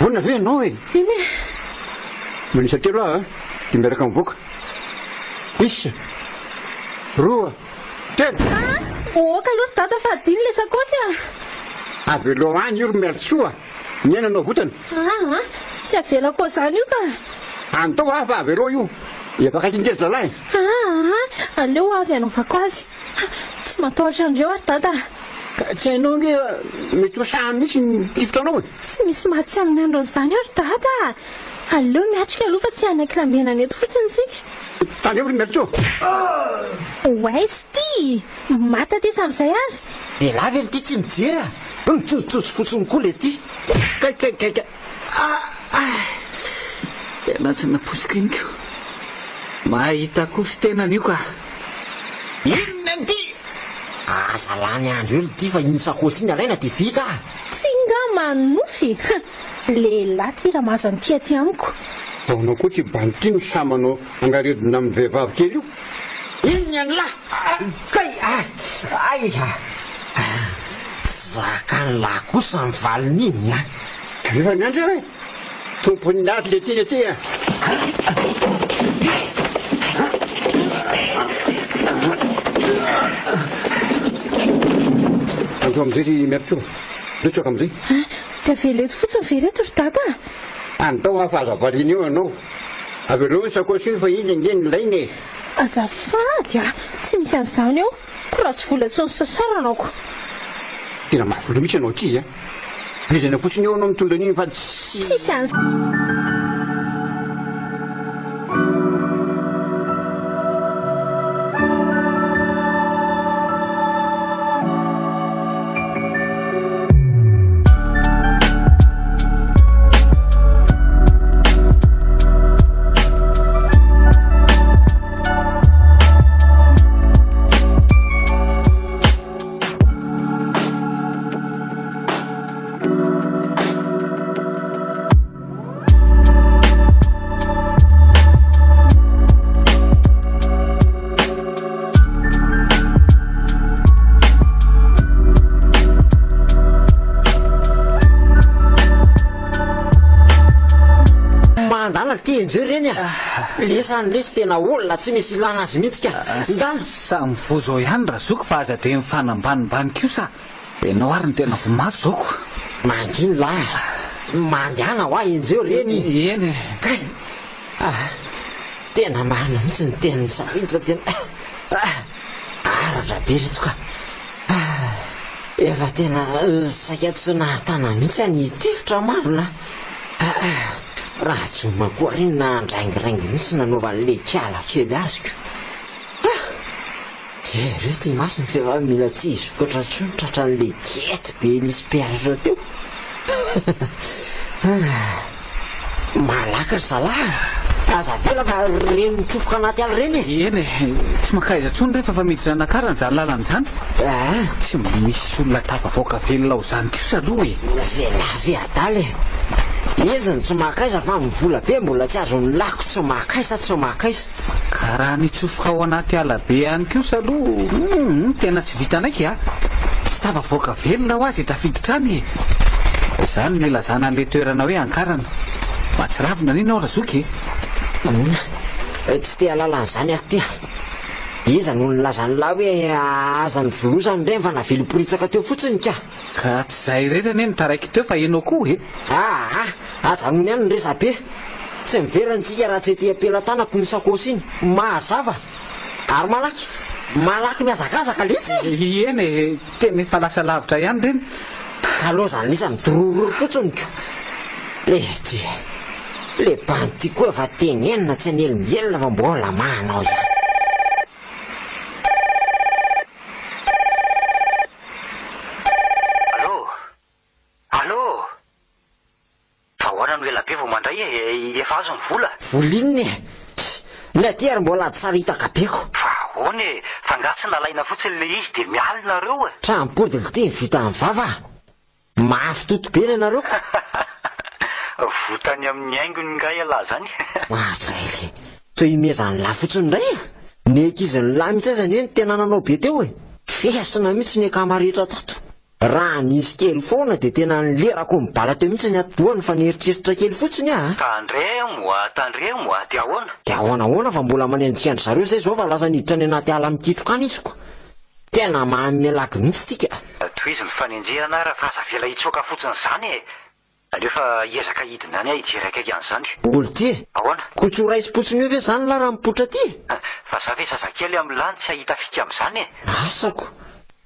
Vonona ve ianao e? Eny e! Manisa telo aho a, dia miaraka mivoaka. Isa, roa, telo! Ah! Ok aloha ry dada fa adino ilay sakaosy a! Avelao any io ry Miarintsoa a! Ny aina no avotana. Aa! Tsy avelako ao izany io ka! Andao aho fa avelao io. Efa akaiky nge ry zalahy. Aa! Aleo avy hanaovako azy. Tsy matahotra an'ireo aho ry dada a! Ka tsy hainao ange mety ho sahy mihitsy ny mitifitra anao e! Tsy misy maty tsy amin'ny andron'izany eo ry dada a! Aleo miatrika aloha fa tsy hanaiky lambenana eto fotsiny tsika. Tandremo ry Miarintsoa! Oay ity! Maty aty amin'izay ary! Elah ve l'ty tsy mijery a! Mitsojotsojy fotsiny koa le ty! Kay kay kay kay! Ah ah! Tena tsy nampoiziko iny ko! Mahita kosa tenany io ka! Inona an'ity? Aza lany andro eo l'ty fa iny sakosy iny alaina dia vita a! Tsy nga manonofy? Lehilahy ty raha mahazo an'ity aty amiko. Ahoana koa ty bandy ty no sahy manao angaredona amin'ny vehivavy kely io? Inona ny an'lah? Kay! Ay! Tsy zakan'lah kosa ny valin'iny an! Efa miandry aho e! Tompon'ny ady le ty aty a! Andao amin'izay ry Miarintsoa, ndao tsoaka amin'izay. Dia avela eto fotsiny ve ireto ry Dada a? Andao aho fa aza variana eo ianao. Avelao io sakaosy io fa iny ange no ilaina e! Azafady a! Tsy misy an'izany eo, ko raha tsy vola tsy nisasarana ko. Tena mafy loha mihitsy ianao ity a! Vizana fotsiny eo ianao mitondra an'iny fa tsy. Tsisy an'z. Mandala ty enjeo ireny a! Lesany lesy tena olona tsy misy ilana azy mihitsy ka! Ndana! Samy voa zao ihany razoky fa aza dia mifanambanimbany kosa Enao ary no tena voa mafy zao ko! Manginy lahy a! Mandehana hoa enjeo reny! Eny e! Kay! Ah! Tena marina mihitsy ny tenin'i Safidy fa tena ah! Aratra be reto ka! Ah! Efa tena saika tsy nahatana mihitsy aho ny hitifitra marina ah! Ah! Rajoma koa re nandraingiraingy mihitsy nanaovan'ilay kiala kely azy ko! Ah! Jereo ty masony fa efa mila tsy hisokatra intsony tratran'le gety be nisy mpiaratra teo. Malaky ry zalahy a! Aza avela fa reny mitsofoka anaty ala ireny e! Eny e, tsy mankaiza intsony re fa efa miditra an'Ankarana izany lalana izany. Ah! Tsy mba misy olona tafavoaka velona ao izany kosa aloha e! Velà ve adala e! Izy no tsy mankaiza fa ny vola be mbola tsy azon'ny lako tsy mankaiza tsy mankaiza. Ka raha nitsofoka ao anaty ala be any kosa aloha humm tena tsy vitanay ka! Tsy tafavoaka velona hoa izay tafiditra any e! Izany no ilazana an'ilay toerana hoe Ankarana. Mahatsiravina anie ianao Razoky e! Humm tsy te hahalala an'izany aho ty a! Iza no nilaza an'lah hoe aza nivolosana ireny fa navily hiporitsaka teo fotsiny ka! Ka tsy izaho irery anie no taraiky teo fa ianao koa e! Aa! Ajanony ihany ny resabe. Tsy miverina tsika raha tsy ety am-pelatanako iny sakaosy iny. Mazava! Ary malaky! Malaky mihazakazaka lesy e! Eny e! Tena efa lasa lavitra ihany ireny. Ka lozan'ny lisa midorororo fotsiny ko! Le ty! Le bandy ty koa efa tenenina tsy hanelingelina fa mbola manao ihany. Allô! Allô! Fa ahoana no ela be vao mandray e? Efa azo ny vola? Vola inona e? Ny aty ary mbola ady saritaka be ko! Fa ahoana e? Fa angaha tsy nalaina fotsiny ilay izy dia miala nareo e? Tranom-pody ity ny vitan'ny vava a! Mafy toto be ny anareo ko! Votany amin'ny haingony nga ialahy zany? Oadray le! Toa imezan'lah fotsiny indray e! Ny ankizin'lah mihitsy aza anie no tena nanao be teo e! Fesina mihitsy ny akama rehetra tato! Raha nisy kely foana dia tena nilerako ny bala teo mihitsy ny atidohany fa nieritreritra kely fotsiny aho a! Tandremo a! Tandremo a! Dia ahoana? Dia ahoana ahoana fa mbola manenjika an-dry zareo izay izao fa lasa niditra any anaty ala mikitroka any izy ko! Tena manome lagy mihitsy tsika! Tohizo ny fanenjehana ary fa aza avela hitsoaka fotsiny izany e! Aleo fa hiezaka hidina any aho hijery akaiky an'izany. Olo ty e! Ahoana? Ko tsy ho raisim-potsiny eo ve zany lah raha mipoitra aty e? Fa za ve zazakely amin'lah no tsy hahita fika amin'izany e? Asako!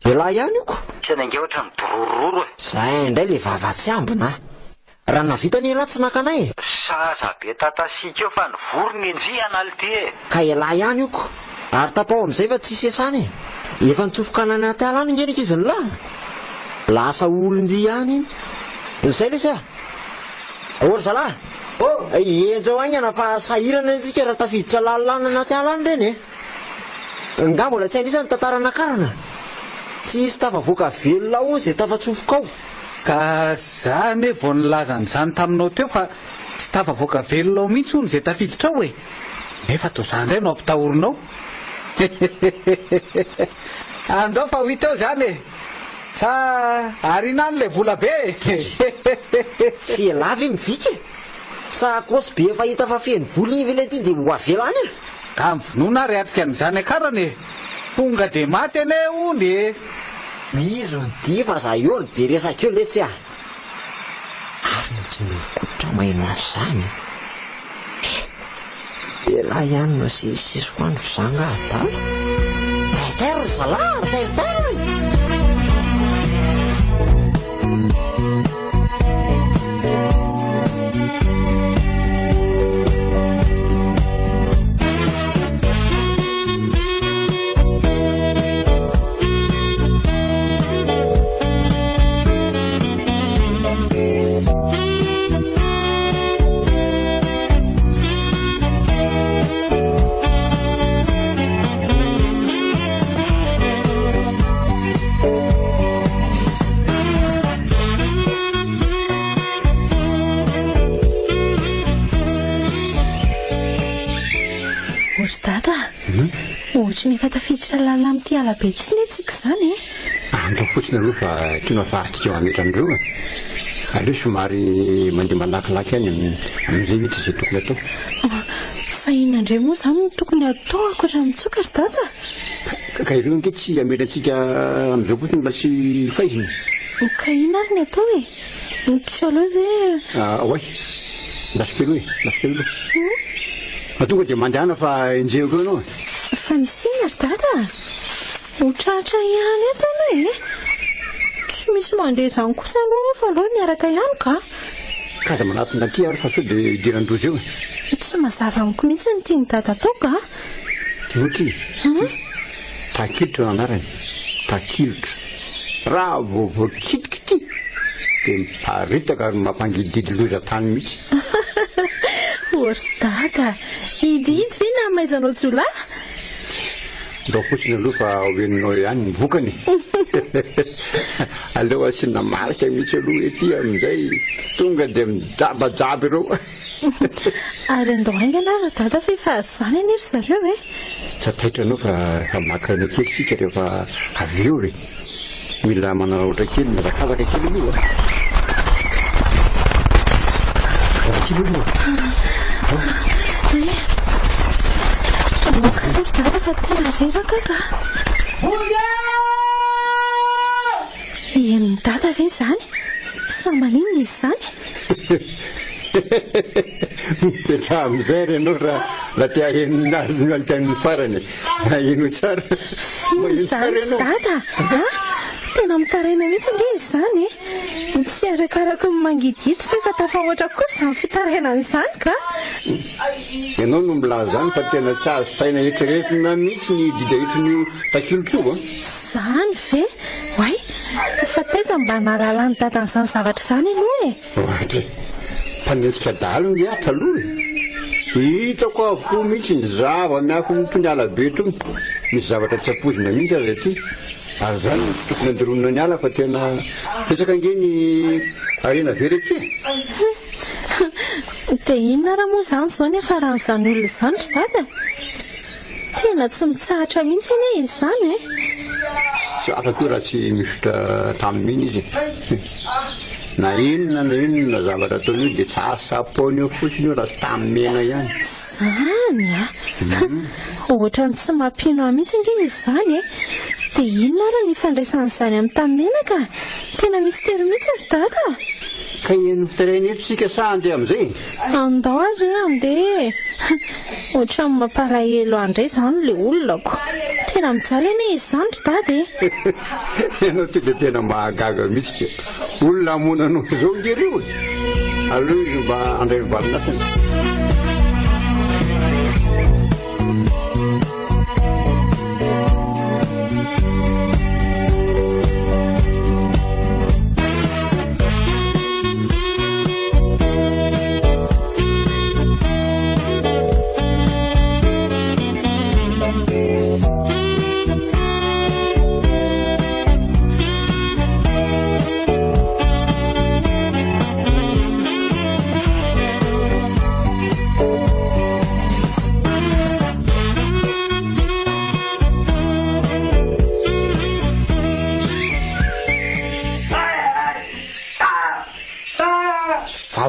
Elah ihany io ko! Tena ange ohatran'ny midorororo e! Zay indray le vava tsy ambina a! Raha nahavita anie elah tsy naka anay e! Saza be tatasika eo fa ny vorona enjehana lty e! Ka elah ihany io ko! Ary tapaho amin'izay fa tsisy esana e! Efa nitsofoka any anaty ala any ange ny ankizin'lah! Lasa olon-dia ihany iny. Izay lesy a! Ô ry zalahy! Enjao haingana fa sahirana isika raha tafiditra lalina any anaty ala any ireny e! Nga mbola tsy hain'isa ny tantara nakarana? Tsy hisy tafavoaka velona ao izay tafatsofoka ao. Ka za anie vao nilaza an'izany taminao teo fa tsy tafavoaka velona ao mihitsy hono izay tafiditra ao e! Nefa toa za indray no ampitahorinao. Andao fa ho hita eo izany e! Sa ariana any ilay vola be e! F'elah ve mivika e? Sa kôsy be efa hita fa feno vola iny ve ilay ity dia ho avela any e? Ka mivonona ary hiatrika an'izany akarana e! Tonga dia maty anie hono e! Izy no dia fa za eo no be resaka eo letsy a! Ary no tsy mihoron-koditra maheno an'izany e! Elah ihany no asesisesiko any f'izaho angaha adala? Taitairo ry zalahy a! Taitairo e! Ory dada, ohatry ny efa tafiditra lalina amin'ity alabe ity ne tsika izany e. Andao fotsiny aloha fa tiana fa atsika mametra an'ireo e. Aleo somary mandeha malakilaky any amin'izay hita izay tokony atao. Fa inona indray moa izany no tokony atao ankoatra ny mitsoka ry dada? Ka ireo ange tsy hamela antsika amin'izao fotsiny mba tsy faizina. Ka inona ary ny atao e? Tsy aleo ve. Oay, lasa kely aloha e, lasa kely aloha. Fa tonga dia mandehana fa enjehiko eo ianao e. Fa misy inona ry dada? Ho tratra ihany eto anie e! Tsy misy mandeha izany kosa aloha nefa aleo miaraka ihany ka! Ka aza manatona aty ary fa sao dia idiran-doza eo e! Tsy mazava amiko mihitsy ny tian'i Dada atao ka! Io ty, ty, Takilotra no anarany, Takilotra. Raha vao voakitika ity dia miparitaka ary mampangidihidy loza tany mihitsy. Ô ry Dada, hidihidy ve ny hamaizanao jiolahy? Ndao fotsiny aloha fa ho henonao ihany ny vokany e. Aleo asiana marika mihitsy aloha ety amin'izay tonga dia mijabajaba ireo. Ary andao haingana ary ry dada fa efa izany anie ry zareo e. Tsy taitra anao fa efa maka aina kely isika rehefa avy eo e. Mila manararaotra kely, mihazakazaka kely aloha. Zava kely aloha. Aoka aloha ry dada fa tena reraka ka. Henon'i dada ve izany? Fa maninona izy izany? Mipetraha amin'izay ary ianao raha raha te haheno azy ny tamin'ny farany. Henoy tsara. Inona izany ry dada a? Tena mitaraina mihitsy ange izy izany e! Tsy arakaraka ny mangidihidy fa efa tafahoatra kosa izany fitarainana izany ka! Ianao no milaza izany fa tena tsy azo saina eritreretina mihitsy ny didahitrin'io takilotra io a! Izany ve? Oay! Fa taiza mba nahalalan'i dada an'izany zavatra izany ianao e? Ohatra e! Mpanenjika dahalo ny ahy taloha e! Hitako avokoa mihitsy ny zava-miafina itony alabe itony. Misy zavatra tsy ampoizina mihitsy aza ity. Ary izany no tsy tokony andoronina ny ala fa tena betsaka ange ny harena very aty e! Dia inona ary moa izany izao ny hiafaran'izany olona izany ry dada? Tena tsy mitsahatra mihitsy anie izy izany e! Tsy afaka io raha tsy mifotra tamin'iny izy e! Na inona na inona zavatra ataony io dia tsy asapoany eo fotsiny io raha tsy tany mena ihany. Izany a! Ohatran'ny tsy mampino ahy mihitsy ange izy izany e! Dia inona ary ny ifandraisan'izany amin'ny tany mena ka? Tena mistery mihitsy ry dada a! Ka heno fitaraina eto isika sa handeha amin'izay? Andao ary e, handeha e! Ohatran'ny mampalahelo ahy indray izany ilay olona ko! Tena mijaly anie izy izany ry dada e! Ianao ity dia tena mahagaga mihitsy ka! Olona hamono anao izao ange ireo e! Aleo izy mba handray ny valin'asany.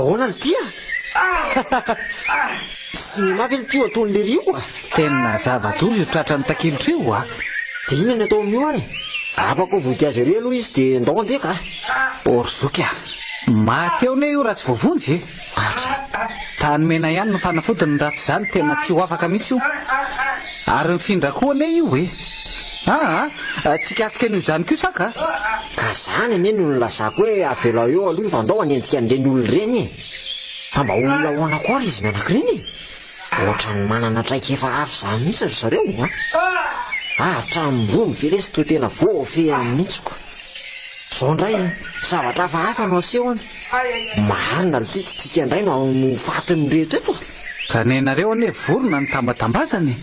Ahoana ry a? Tsy mafy ry io ataon'lery io a! Tena zava-doza io tratran'ny takelitra io a! Dia inona ny atao amin'io ary? Afaka ho vody azy ery aloha izy dia ndao andeha ka! Ô ry zoky a! Maty eo anie io raha tsy voavonjy e! Tany mena ihany no fanafodiny raha tsy izany tena tsy ho afaka mihitsy io. Ary mifindra koa anie io e! Aa! Tsy hikasika an'io izany kosa ka! Ka izany anie no nilazako hoe avelao eo aloha io fa ndao hanenjika an'ireny olona ireny e! Fa mba olona ahoana koa ary izy mianaka ireny e? Ohatran'ny manana traikefa hafa izany mihitsy ry zareo a! Hatramin'ny voany ve lesy toa tena voafehiny mihitsy ko! Izao indray zavatra hafahafa no asehony! Marina ry ty tsy tsika indray no ho fatin'ireto eto a! Ka nenareo anie vorona no tambatambazana e!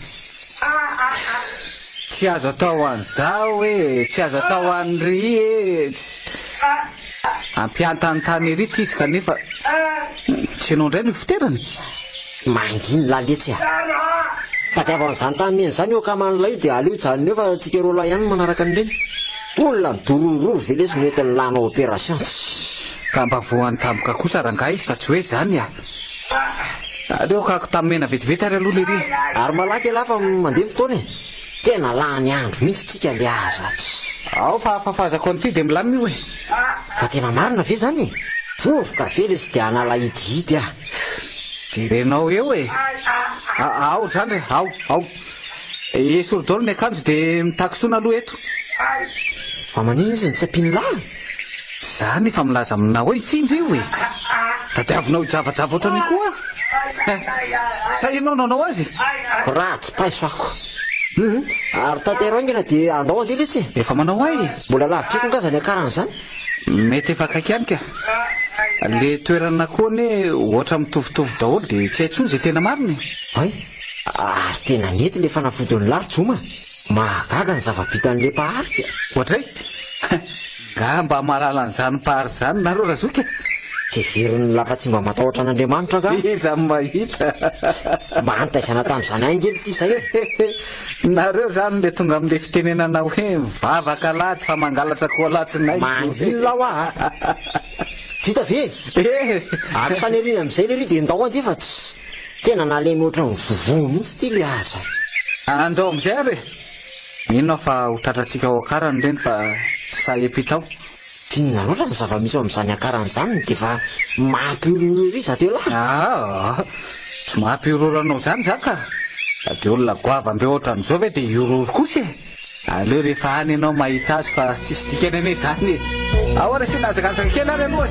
Tsy azo atao an'izao e! Tsy azo atao an'ry e! Ampiantantany ery ity izy kanefa tsy ianao indray no ifoterany. Manginy lahy letsy a! Tadiavo an'izany tany mena izany io akaman'ilay io dia aleo hijanona eo fa tsika roa lahy ihany no manaraka an'ireny. Olona midorororo ve lesy no entin'ny lahy hanao opération? Tssy. Ka mba voan'ny tampoka kosa rangahy izy fa tsy hoe izany a! Aleo hakako tany mena vetivety ary aloha lery e! Ary malaky ialahy fa mandeha ny fotoana e! Tena lany andro mihitsy tsika le aza tsy. Ao fa fafazako an'ity dia milamina io e! Fa tena marina ve zany e? Vovoka ve lesy dia hanala hidihidy ah. Jerenao eo e! Ao ry zandry e! Ao, ao. Esory daholo ny akanjo dia mitaky-sona aloha eto. Fa maninona izy no tsy ampian'i lahy? Za nefa milaza aminao hoe hifindra io e! Tadiavinao hijavajava ohatran'io koa aho. Sa ianao no hanao azy? Ratsy paiso ako. Hum, ary tantero haingana dia andao andeha letsy e! Efa manao ahy e! Mbola lavitra eto angaha izany hiakaran'izany? Mety efa akaiky ihany ka. Le toerana koa anie ohatra mitovitovy daholo dia tsy hay intsony izay tena marina e! Hay, ary tena nety le fanafodin'i lahy ry Joma. Mahagaga ny zava-bitan'le mpahary ka. Ohatray? Nga mba mahalala an'izany mpahary izany nareo razoky a? Tsy heverin'ny lahy fa tsy mba matahotra an'Andriamanitra angaha? Iza no mahita? Mba nitaizana tamin'izany ahy ange ity izay e! Nareo izany le tonga amin'le fitenenana hoe mivavaka alahady fa mangalatra koa alatsinainy. Mangina hoa a! Vita ve? Eh! Ary fanerina amin'izay lery dia ndao andeha fa tsy tena nalemy ohatran'ny vovo mihitsy ity le aza. Andao amin'izay ary e! Mino aho fa ho tratrantsika ao Ankarana ireny fa tsy sahy hiampita ao. Inona loatra ny zava-misy ao amin'izany Ankarana izany no dia efa mampihorohoro ery izato elah? Aa! Tsy mampihorohoro anao izany izaho ka! Dia olona goavam-be ohatran'izao ve dia hihorohoro kosa e? Aleo rehefa any ianao mahita azy fa tsisy dikany anie izany e! Ao ary asiana hazakazaka kely ary aloha e!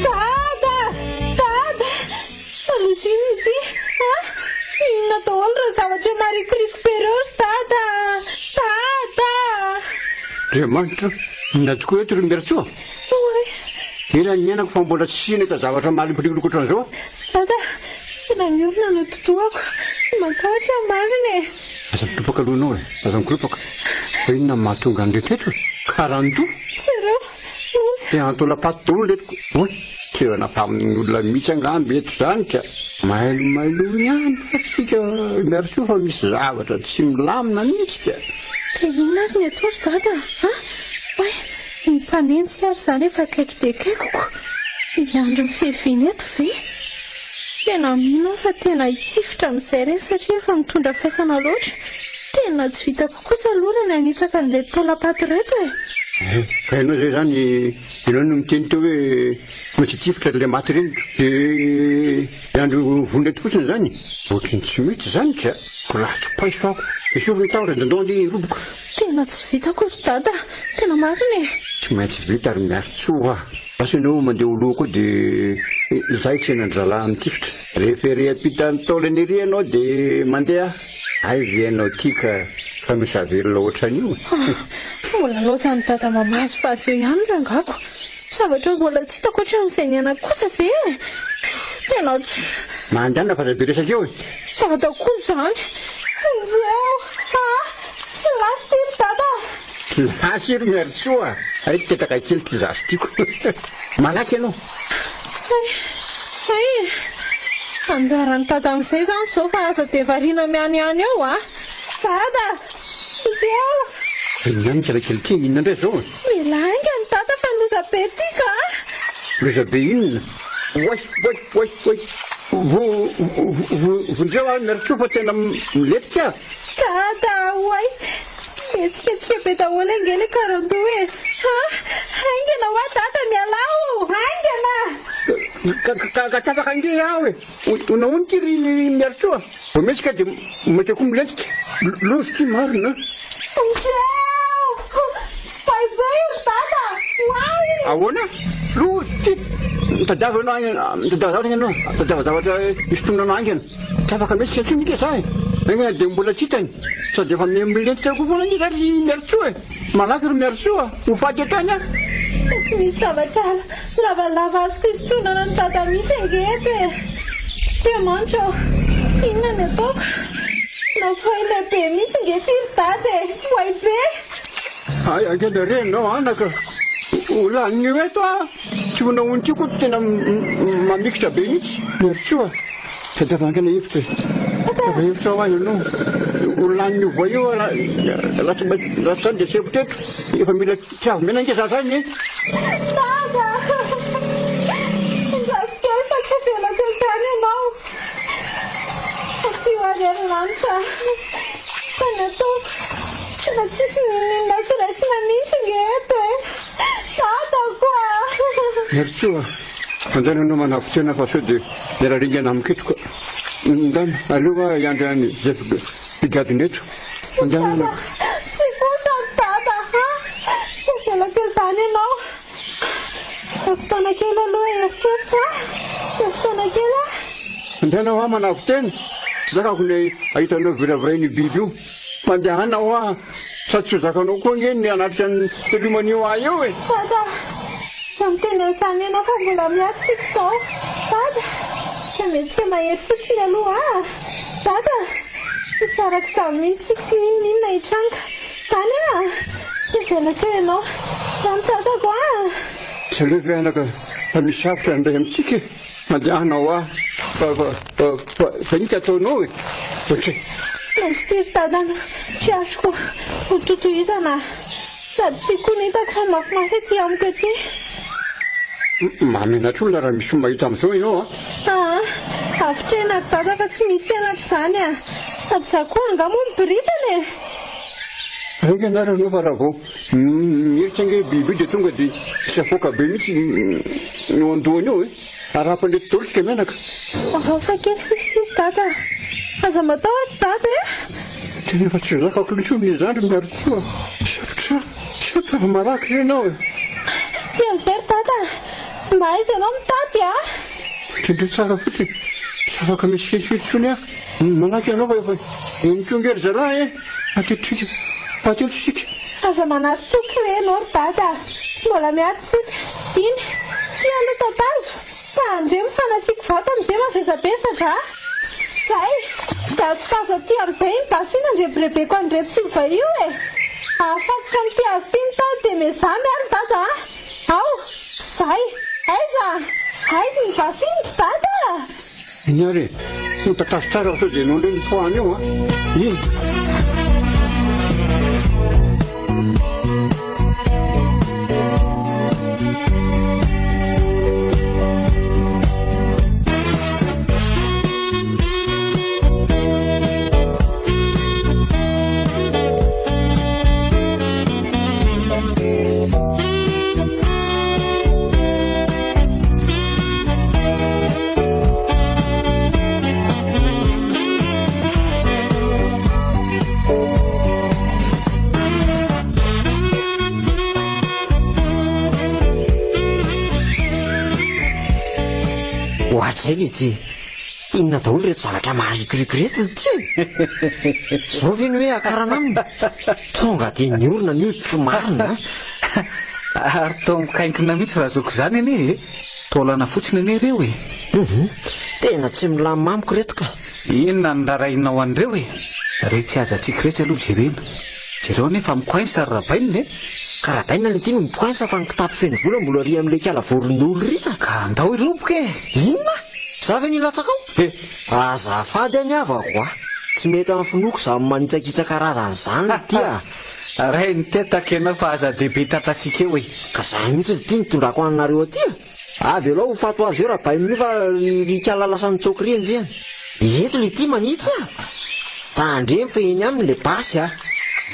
Dada! Dada! Aloha inona ity? A? Inona daholo ireo zavatra marikoriko be ireo ry Dada? Dada! Andriamanitra, inona tokoa eto ry Miarintsoa? Oay! Ela ny niainako fa mbola tsy nahita zavatra mahalimpolimo ohatran'izao. Dada, tena miorina no totohako. Matahotra aho marina e! Aza mikoropaka aloha ianao e! Aza mikoropaka. Fa inona no mahatonga an'ireto eto e? Karandoha? Tsy ireo, loza. Te hantola-paty daholo ireto ko. Oay! Toerana mpamono olona mihitsy angamba eto izany ka. Mailomailo ihany fa tsika miarisoa fa misy zavatra tsy milamina mihitsy ka. Dia inona ary ny atao ry dada a? Oay! Ny mpanenjika ary izany efa akaiky dia akaikiko. Miandry ny fiaviany eto ve? Tena mino aho fa tena hitifitra amin'izay ireny satria efa mitondra faisana loatra. Tena tsy vitako kosa aloha raha ny hanitsaka an'ireto taolam-paty ireto e! Eh, ka ianao izay izany, ianao no niteny teo hoe tsy maintsy hitifitra ilay maty ireny, dia hiandry ho vonona eto fotsiny izany? Ohatran'ny tsy mety izany ka! Ratsy paiso aho. Esory ny tahotra dia ndao andeha hiroboka. Tena tsy vitako ry dada, tena marina e! Tsy maintsy vita ry Miarintsoa a! Lasa ianao mandeha ho loha koa dia izahay tsy hanan-dry zalahy mitifitra. Rehefa ery ampitan'ny taolana ery ianao dia mandeha. Hay ve ianao ity ka fa misavelona ohatran'io? Mbola laozan'i dada mamazy fa azy eo ihany rangako. Zavatra mbola tsy hitako hatramin'izay niainako kosa ve e? Tena tsy. Mandehana fa aza be resaka eo e! Dada koa izany. Vonjeo a! Tsy lasa ity ry dada! Lasa io ry Miarisoa a! Hay petaka kely ity zaza tiako. Malaky ianao. Hay, hay e! Anjaran'i dada amin'izay izany izao fa aza dia variana mihanihany eo a! Dada! Vonjeo! Inona ny kely ity? Inona indray izao e? Mila haingana dada fa loza be ity ka! Loza be inona? Oay, oay, oay, oay! Vo, vo, vonjeo aho Miarisoa fa tena milentika aho. Dada, oay! Mihetsiketsika be daholo ange le karandoha e! Ha! Haingana hoa dada mialà ô! Haingana! Ka, ka, ka tsy afaka ange aho e! Ho nahoana ity ry Miarisoa? Vao mihetsika dia mainka koa milentika. Loza ity marina a! Vonjeo! Oay be io ry dada! Oay! Ahoana? Loza ity! Mitadiava ianao haingana, mitadiava zavatra ianao, mitadiava zavatra hisintonana haingana. Tsy afaka mihetsika intsony ika za e! Haingana dia mbola tsy hitany. Sady efa milentika koa foana anie za ry Miarisoa e! Malaky ry Miarisoa a! Ho faty hatrany aho! Fa tsy misy zavatra lavalava azoko hisintonana an'i Dada mihitsy ange eto e! Andriamanitra ô! Inona ny ataoko? Nafoay lehibe mihitsy ange ity ry Dada e! Foay be! Hay haingana re ianao anaka! Ho lanin'io eto aho! Tsy ho nahono ity koa tena mamikitra be mihitsy. Miarisoa a! Tadiavo haingana hevitra e! Tadiavo hevitra ho ahy ianao. Ho lanin'io voay io aho raha tsy raha tsy izany dia sepotra eto. Efa mila tsy avy mena ange za zany e! Dada! Andraso kely fa tsy avelako eo izany ianao. Aty ho ary any lanitra. Fa ny ataoko, tena tsisy n'inon'inona azo raisina mihitsy ange eto e! Dadako a! Miarisoa a! Mandehana ianao manavo-tena fa sao dia miara-ringana amiko eto ka. Ndana, aleo aho hiandry an'i Zay mpigadona eto. Mandehana Dada, anaka. tsy kosa ry dada a! Tsy avelako eo izany ianao. Fa fotoana kely aloha eritreritra a! Fa fotoana kely a! Mandehana hoa manavo-tena. Tsy zakako ny hahita anao viravirain'io biby io. Mandehana hoa, sady tsy ho zakanao koa ange ny hanatrika ny teloman'io ahy eo e! Dada, aza miteny an'izany ianao fa mbola miady tsika izao. Dada, fa mihetsika mahery fotsiny aloha a! Dada, tsy hisaraka izany mihitsy tsika n'inon'inona hitranga. Izany a! Tsy avelako eo ianao. Izany dadako a! Tsy aleo ve anaka fa misy hafatra handray amintsika e! Mandehana hoa fa fa fa fa inona ty ataonao e? Ohatry. Mistery dadana tsy azoko ho totohizana sady tsy koa ny hitako fa mafimafy aty amiko aty. Mahamenatra olona raha misy mahita amin'izao ianao a! Aa, avotrena ry dada fa tsy misy henatra izany a! Sady za koa angaha moa miboridana e! Haingana ary ianao fa raha vao mihetsika ange io biby io dia tonga dia misafoaka be mihitsy ny eo an-dohany eo e! Arahaba-ndreto daholo isika mianaka. Hafa kely sisa ry dada a! Aza matahotra ry dada e! Tena efa tsy zakako intsony ny zandry Miarisoa. Misaotra, misaotra fa malaky re ianao e! Ty amin'izay ry dada a! Mba aiza ianao mitady a? Tendreo tsara fotsiny, tsy afaka mihetsiketsika intsony aho. Malaky ianao fa efa eny koa ange ry zalahy e! Ateto ateto isika. Aza manary toky re ianao ry dada a! Mbola miady isika. Iny, ty aloha tatazo fa andremo fa nasiako vato amin'izay mavesabesatra a! Zay! Dia atsikazo aty amin'izay iny basy iny andrebirebeko an'ireto silva io e! Ahafatitra amin'ity hazo ity ny tady dia miezaha miala dada a! Ao! Zay! Aiza? Aiza iny basy iny ry dada a! Iny ary e! Ho tatazo tsara fa sao dia ianao indray no fohana eo a! Iny! Ohatrizay le ty. Inona daholo ireto zavatra maharikoriko ireto ity e? Izao ve ny hoe hakarana aminy? Tonga dia niorina ny hoditro marina a! Ary toa mikainkina mihitsy Razoky izany anie e! Taolana fotsiny anie ireo e! Hum, tena tsy milamina amiko ireto ka! Inona no rarahinao an'ireo e? Retsy hazatsika iretsy aloha jerena. Jereo anie fa mi-coince ry Rabainina e! Ka Rabainina le ty no mi-coince fa ny kitapo feno vola mbola ry amin'ilay kala vorondolo ry a! Ka andao hiroboka e! Inona? Za ve nilatsaka ao? He! Azafady anie havako a! Tsy mety amin'ny finoako izany manitsakitsaka razana izany le ty a! Ray nitetaka ianao fa aza dia be tatasika eo e! Ka zany mihitsy le ty nitondrako anareo aty a! Avelao ho faty ho azy eo Rabainina io fa ry kala lasa nitsoaka ry enjehina. Eto le ty manitsy a! Tandremo fa eny aminy le basy a!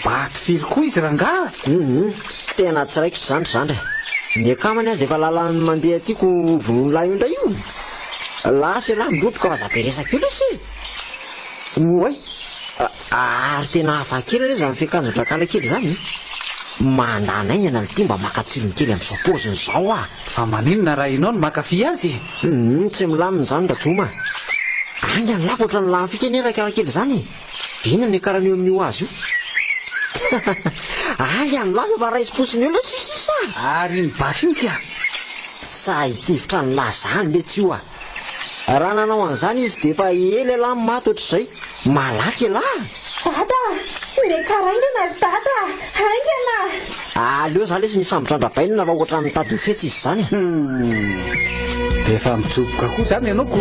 Maty firy koa izy rangaha? Hum tena tsy raikitra izany ry zandry a! Ny akamany aza efa lalan'ny mandeha aty ko vonoin'ny lahy io indray io! Lasa ialahy miroboka fa aza be resaka eo lesy e! Oay! Ary tena hafa kely anie izany fiakanjon-drakala kely izany e! Mandany haingana le ty mba maka tsirony kely amin'izao paoziny izao ah! Fa maninona raha ianao no mankafy azy e? Humm tsy milamina izany Rajoma a! Haingana lava ohatran'ny lany fika anie Rakala kely izany e! Inona ny akarany eo amin'io hazo io? Haingana lava fa raisim-potsiny eo ilay sisisa a! Ary iny basy iny ka? Tsy sahy hitifitra an'lah zany letsy io a! Raha nanao an'izany izy dia efa ela ialahy no maty ohatr'izay. Malaky ialahy! Dada a! Miakara haingana ry dada a! Haingana! Aleo za lesy nisambotra an-dRabainina fa ohatran'ny mitady ho fetsy izy izany e! Hum! Dia efa mijoboka koa izany ianao ko!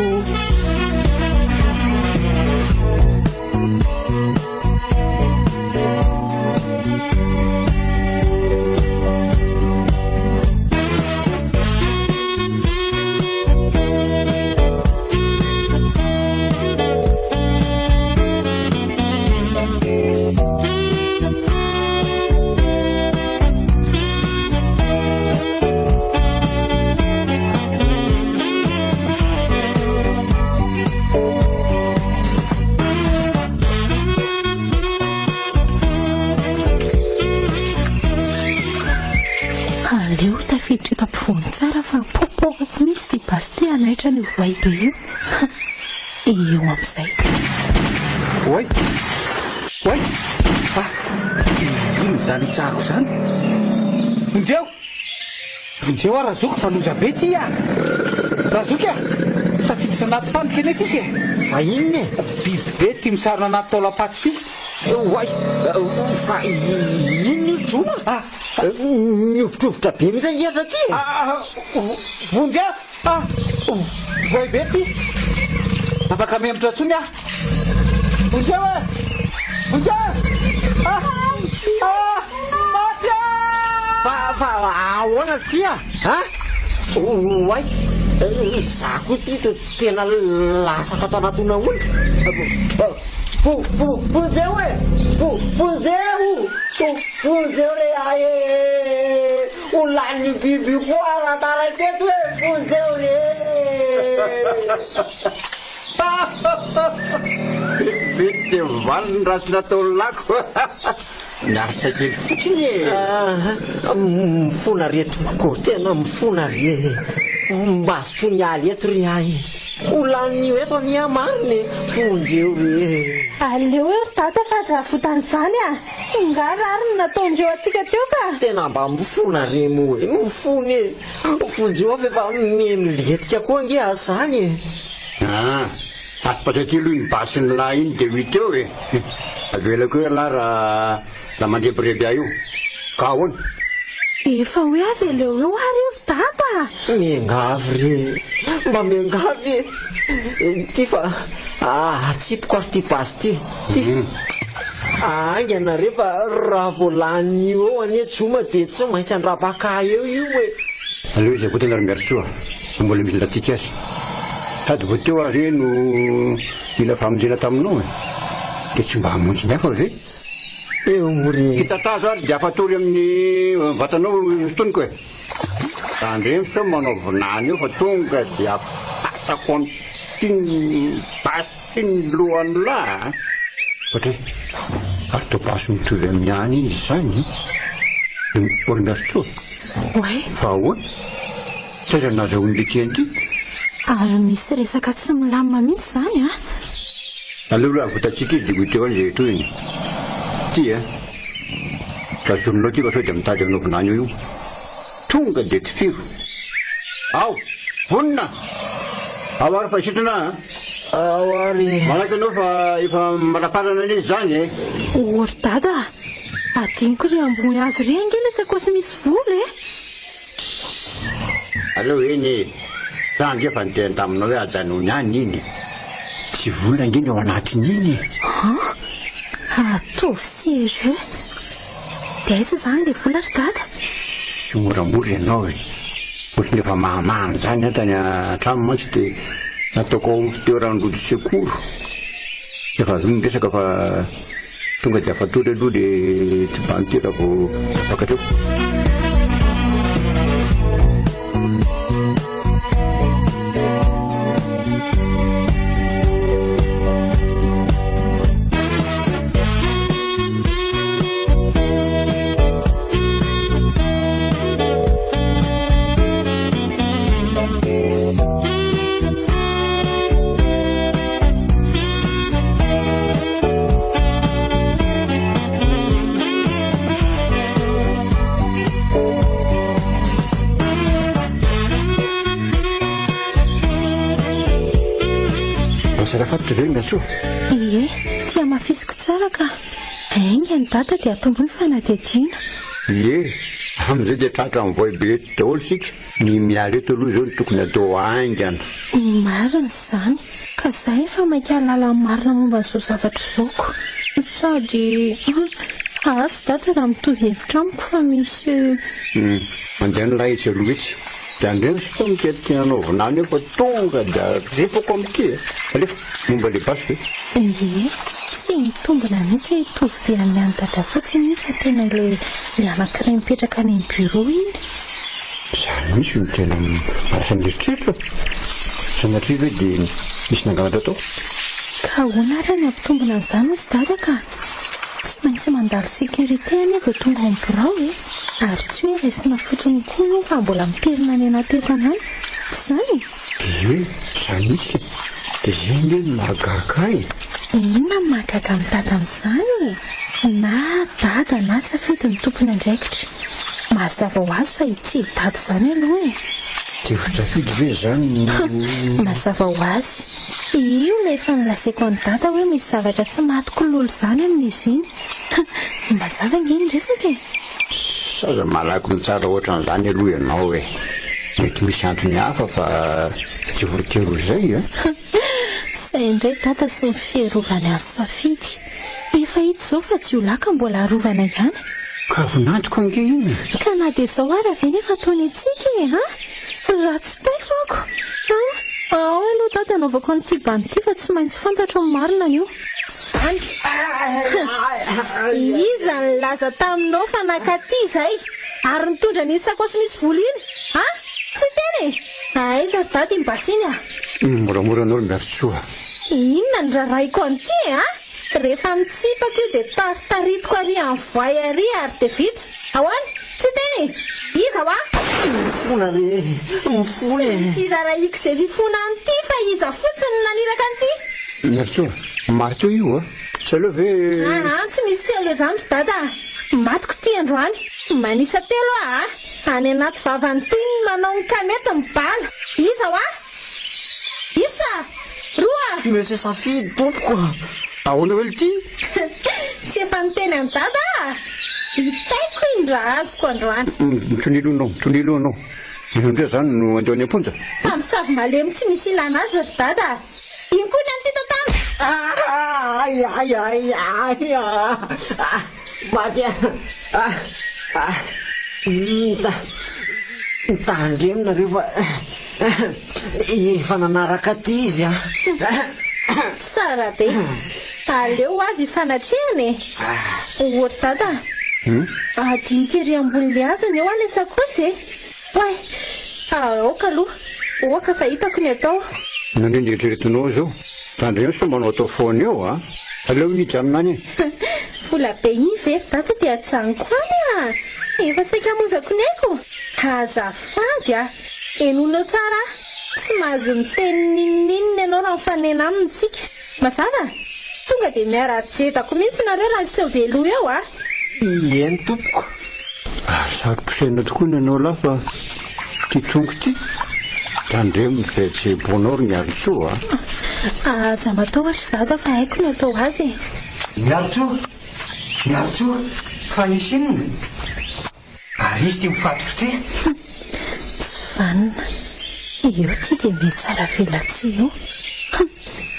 Aleo tafiditra eto ampovoany tsara fa popohako mihitsy ity basy ity hanaitra an'io voay be io. Eo amin'izay. Oay! Oay! Ah! Inona izany hitsahako izany? Vonjeo! Vonjeo aho Razoky fa loza be ity ah! Razoky ah! Tafiditra anaty fandrika anie isika e! Fa inona e? Biby be ity misarona anaty taolam-paty ity. Oay! Fa inona io ry Joma? Ah! Mihovitrovitra be mihitsy ange ry ity e! Ah! Vonjeo! Ah! Voay be ity! Afaka mihemotra intsony aho! Vonjeo e! Vonjeo! Ah! Ah! Maty aho! Fa, fa ahoana ity ah? Ha? Oay! Izaho koa ity to tena latsaka ato anaty olona. Vonjeo e! Vonjeo! Vonjeo re ahy e! Ho lanin'io biby io koa raha taraiky eto e! Vonjeo re! Vetivety dia mivaly ny ratsy nataon'ny lako. Miaritra kely fotsiny e! Mifona re tompoko, tena mifona re e! Mazotoa miala eto ry ahy e! Ho lanin'io eto anie aho marina e! Vonjeo re e! Aleo eo ry dada fa aza avotan'izany a! Nga rariny nataondreo antsika teo ka! Tena mba mifona re moa e! Mifona e! Vonjeo aho f'efa miha-milentika koa ange aho izany e! Ah! Asipatra aty aloha iny basin'ny lahy iny dia ho hita eo e! Avelako eo ialahy raha raha mandrebireby ahy eo. Ka ahoana? Efa hoe aveleo eo ary io ry dada a! Miangavy re! Mba miangavy e! Ity fa atsipiko ary ity basy ity. Ity. Haingana re fa raha vao lanin'io eo anie Joma dia tsy maintsy handrapaka ahy eo io e! Aleo izy avotra ry Miarisoa fa mbola misy latsika azy. Sady vao teo aho ve no nila famonjena taminao e! Dia tsy mba hamonjy ny hafa ve? Eo re. Kitatazo ary dia afatory amin'ny vatanao sintoniko e! Tandremo sao manao vinany eo fa tonga dia apasako amin'ity ny basy ity ny lohan'lah a! Ohatry ary toa basy mitovy amin'ny any izy izany an! Ry Miarisoa, Oay! fa ahoana? Taiza no nahazahoan'ilay TNT? Ary misy resaka tsy milamina mihitsy izany an! Aleo aloha avotantsika izy dia ho hita eo any izay tohiny. Ty a! Tazominao ty fa sao dia mitady hanao vinany eo io. Tonga dia tifiro. Ao! Vonona! Ao ary fa sitrana a! Ao ary. Manaiky anao fa efa manaparana anie izany e! O ry dada a! Adinoko ry ambony hazo ry ange ilay sakaosy misy vola e! Aleo eny e! Za ange efa niteny taminao hoe ajanony any iny. Tsy vola ange ny ao anatin'iny e! Han? Ataovy sérieux! Dia aiza izany ilay vola ry dada? Shh! Moramora ianao e! Ohatran'ny efa mahamahana izany aho tany an-trano mantsy dia nataoko ao amin'ny fitoeran-drojo secours. Efa avy eo ny resaka fa tonga dia afatory aloha le tibano ty raha vao afaka teo. Tsara fatotra ve Miantsoa? Ie, ty hamafisiko tsara ka. Ainga ny dada dia atombohy ny fanadihadiana. Ie, amin'izay dia tratra amin'ny voay be eto daholo isika. Ny miala eto aloha izao no tokony atao haingana. Marina izany, ka za efa maika hahalala ny marina momba an'izao zavatra izao ko. Sady asa dada raha mitovy hevitra amiko fa misy. Hum, mandeha ny lahy etsy aloha etsy. Dia andreo sao mitetika hanao vinany eo fa tonga dia ripako amin'ity e. Alefa, momba ilay basy ve? Ie, tsy mitombina mihitsy hoe hitovy be amin'ny an'i dada fotsiny iny fa tena ilay anankiray mipetraka any amin'ny bureau iny. Izany mihitsy no tena mahalasa ny eritreritro e! Sanatria ve dia nisy nangalatra tao? Ka ahoana ary ny hampitombina an'izany hozy dada ka? Tsy maintsy mandalo sécurité anie vao tonga ao amin'ny birao e! Ary tsy hoe raisina fotsiny koa io fa mbola mipirina any anaty entana any, tsy izany e? Dia hoe izany mihitsy ka! Dia izay ange no mahagaga ahy e! Inona no mahagaga an'i dada amin'izany e? Na dada na safidy no tompon'andraikitra. Mazava ho azy fa ity dada izany aloha e! Dia ho safidy ve izany no. Mazava ho azy. Io ilay efa nolazaiko an'i dada hoe misy zavatra tsy matiko lolo izany amin'izy iny. Mazava ange ny resaka e! Aza malaky mitsara ohatran'izany aloha ianao e! Mety misy antony hafa fa tsy voatery ho izay a! Izay indray dada sy ny fiarovany azy safidy. Efa hita izao fa jiolahy ka mbola arovana ihany. Ka vinantoko ange iny e! Ka na dia izao ara ve nefa ataony antsika e a! Ratsy paiso ako a! Ao aloha dada anaovako an'ity bandy ity fa tsy maintsy fantatro ny marina anio. Zany! Iza nilaza taminao fa nakaty izay ary nitondra an'iny sakaosy misy vola iny a! Tsy tena e! Aiza ry dada iny basy iny a! Moramora anao ry Miarintsoa. Inona no rarahiko an'ity e a! Rehefa mitsipaka io dia taritaritiko ary amin'ny voay ary ary dia vita. Ahoana? Tsy tena e! Iza hoa? Mifona re e! Mifona e! Tsy misy irarahiko izay fifona an'ity fa iza fotsiny no naniraka an'ity? Miarintsoa, maty eo io a! Tsy aleo ve. Aa tsy misy tsy aleo izany ry dada a! Matiko ity androany. Manisa telo aho a! Any anaty vavan'ity ny manao ny kanety ny bala. Iza hoa? Isa! Roa! Monsieur Safidy tompoko. Ahoana hoe lty? Tsy efa niteny an'i Dada aho? Hitaiko iny raha azoko androany. Mitonilo anao, mitonilo anao. Ianao indray izany no andeha any am-ponja? Mpamosavy malemy tsy misy ilana azy ry Dada a! Iny koa ny an'ity tantara. Ay ay ay ay ah! Maty ah! Ah! Tandremo nareo fa efa nanaraka aty izy ah! Tsara be! Aleo ho avy hifanatrehana e! Ô ry Dada a! Adinoko ery ambony le hazony eo ilay sakaosy e! Oay! Aoka aloha! Oka fa hitako ny atao. Nandre ny eritreretinao izao. Tandremo sao manao atao foana eo a! Aleo hijanona any e! Vola be iny ve ry dada dia ajanoko any a! Efa saika hamonjako ny aiko! Azafady a! Henoinao tsara aho! Tsy mahazo miteny n'inon'inona ianao raha mifanena aminy isika. Mazava? Tonga dia miara-jedako mihitsy nareo raha hiseho be loha eo a! Eny tompoko. Ary saro-pisaina tokoa ny anao lahy fa ity tongo ity. Tandremo ny fihetseham-ponao ry Miarintsoa a! Aza matahotra Dada fa haiko ny atao azy e! Miarintsoa! Miarintsoa! Fa nisy inona? Ary izy ity mifatotra ity? Tsy vanona. Eo ity dia mihatsara velatsihy eo. Hum!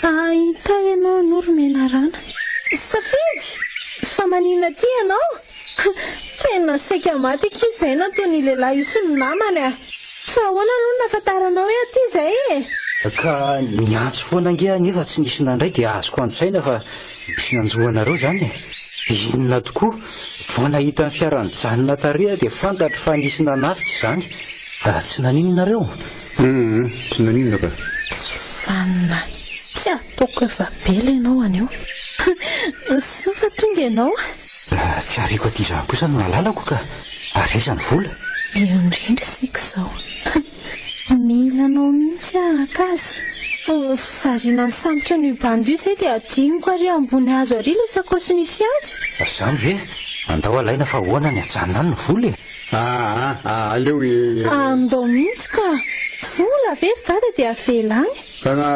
Ahita ianao aloha ry menarana. Safidy! Fa maninona aty ianao? Tena saika maty akia izay nataon'io lehilahy io sy ny namany a! Fa ahoana aloha no nahafantaranao hoe aty izay e? Ka niantso foana ange aho nefa tsy nisy nandray dia azoko an-tsaina fa misy nanjo anareo izany e! Inona tokoa? Vao nahita ny fiara nijanona tary aho dia fantatro fa nisy nanafika izany. Tsy naninona nareo? Hum, tsy naninona ka. Tsy vanona. Tsy ataoko efa bela ianao anio. Soa fa tonga ianao. Tsy ariako aty izany kosa ny malalako ka. Ary aiza ny vola? Eo indrindra isika izao. Mila anao mihitsy aho haka azy. Variana nisambotra an'io bandy io izay dia adinoko ary ambony hazo ary ilay sakaosy nisy azy. Izany ve? Andao alaina fa ahoana ny ajanona any ny vola e? Aa aleo e. Andao mihitsy ka! Vola ve ry dada dia avela any?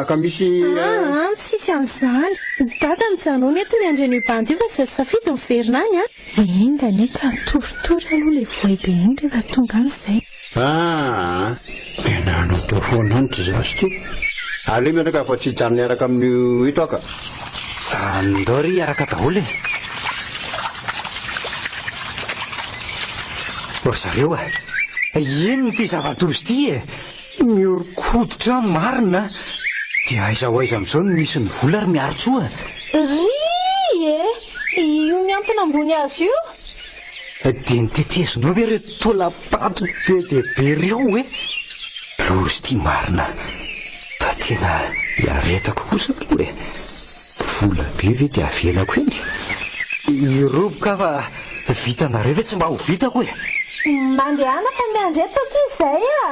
Ka misy. Aa tsisy an'izany. Dada mijanona eto miandry an'io bandy io fa izay safidy miverina any a. Enga anie ka toritory aloha ilay voay be iny rehefa tonga any izay. Aa! Tena hanao foana any ity zaza ity. Aleo mianaka fa tsy hijanona hiaraka amin'io eto aho ka. Andao ry hiaraka daholo e. Ry zareo a! Inona ity zava-doza ity e? Mihoron-koditra aho marina a! Dia aiza ho aiza amin'izao no misy ny vola ry Miarintsoa a? Ry e! Io mihantona ambony hazo io? Dia notetezinao ve ireo taolam-paty be dia be ireo e? Loza ity marina fa tena iaretako kosa aloha e! Vola be ve dia avelako eny? Hiroboka aho fa vitanareo ve tsy mba ho vitako e! Mandehana fa miandry eto akia izay a!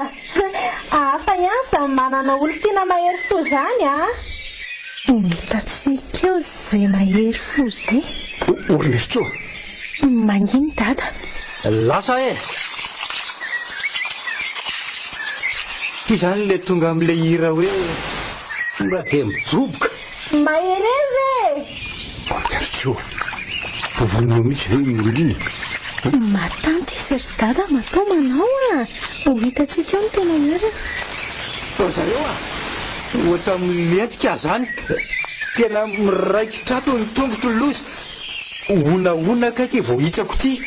Hafa ihany izany manana olon-tiana mahery fo izany a! Ho hitantsika eo izay mahery fo izay. Ornesto! Manginy dada. Lasa eh! Ty zany le tonga amle hira hoe tonga de mijoboka. Mahereza e! Ornesto! Vonoinao mihitsy ve iny olona iny e? Matanty izy ry dada matoa manao a! Ho hitantsika eo ny tena marina. Ry zareo a! Ohatra milentika zany. Tena miraikitra ato ny tongotro loza. Honahona akaiky vao hitsako ity.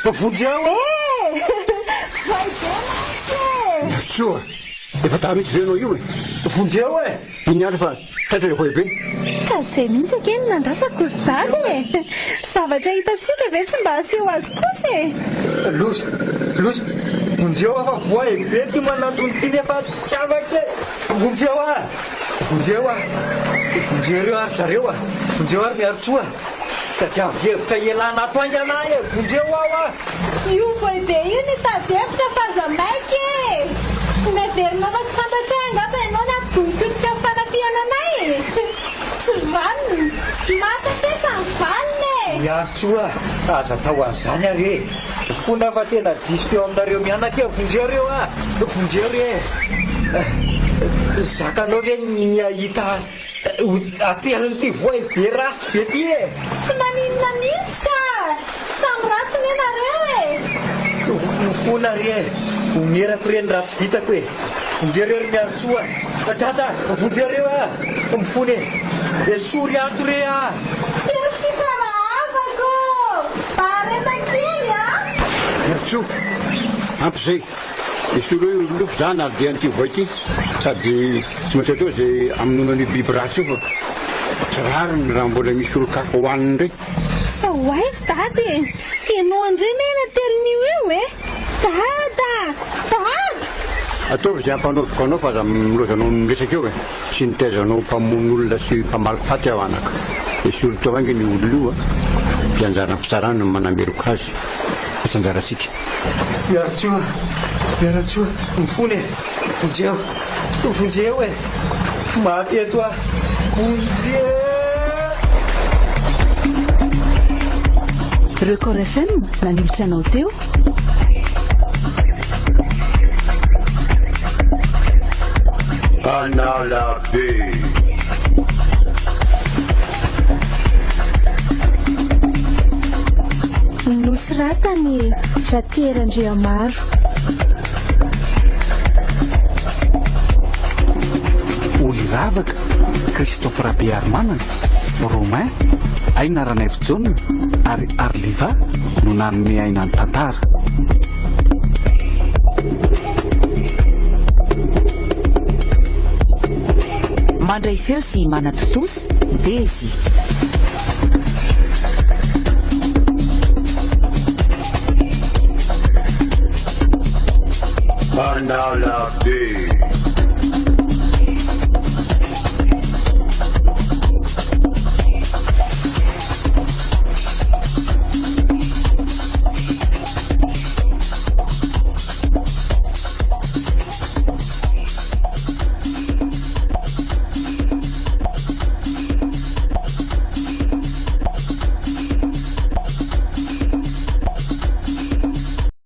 Vonjeo e! Vay be mantsy e! Miantsoa! Efa tara mihitsy ve ianao io e? Vonjeo e! Iny ihany fa tratra ilay voay be. Ka izay mihitsy ange no nandrasako ry dada e! Zavatra hitantsika ve tsy mba aseho azy kosa e! Loza! Loza! Vonjeo aho fa voay be ity manantona ity nefa tsy afaka e! Vonjeo aho! Vonjeo aho! Vonjeo ireo ary zareo a! Vonjeo ary Miarintsoa! Tadiavo hevitra hialana ato haingana aho e! Vonjeo aho a! Io voay be io nitady hevitra fa aza maika e! Neverinao fa tsy fantatray angamba ianao ny ati-doha nikotrika ny fanafihana anay e! Tsy vanona! Maty atesa ny valiny e! Miarintsoa, aza atao an'izany ary e! Fona fa tena diso teo aminareo mianaka e! Vonjeo reo a! Vonjeo re e! Zakanao ve ny hahita atelin'ity voay be ratsy be ty e! Tsy maninona mihitsy ka! Samy ratsy ne nareo e! Mifona re e! Omerako re ny ratsy vitako e! Vonjeo reo ry Miarintsoa a! Dada! Vonjeo reo a! Mifona e! Esory ato re a! Telo sisa rahavako! Mahareta kely a! Miarintsoa! Ampy izay! Esory eo io lofo zany ary dia an'ity voay ity. Sady tsy maintsy atao izay hamonoana an'io biby ratsy io fa tsy rariny raha mbola misy olon-kafa hohaniny indray. Fa ho aiza dada e? Ianao indray mena telin'io eo e! Dada! Dada! Ataovy izay ampanaoviko anao fa aza milaozanao miresaka eo e! Tsy nitaizanao mpamono olona sy mpamaly faty aho anaka. Esory tao haingana io olona io a! Dia anjaran'ny fitsarana no manameloka azy fa tsy anjarantsika. Miarintsoa, miarintsoa, mifona e! Vonjeo! Vonjeo e! Maty eto aho! Vonjeo! Record FM nanolotra anao teo. Analabe. Nosoratan'i Ratiera Andriamaro. Oly Ravaka, Christophe Rabearimanana, Romain, Aina Ranaivojaona ary Arliva no nanome aina ny tantara. Mandray feo sy manatontosa, Dezy. Analabe.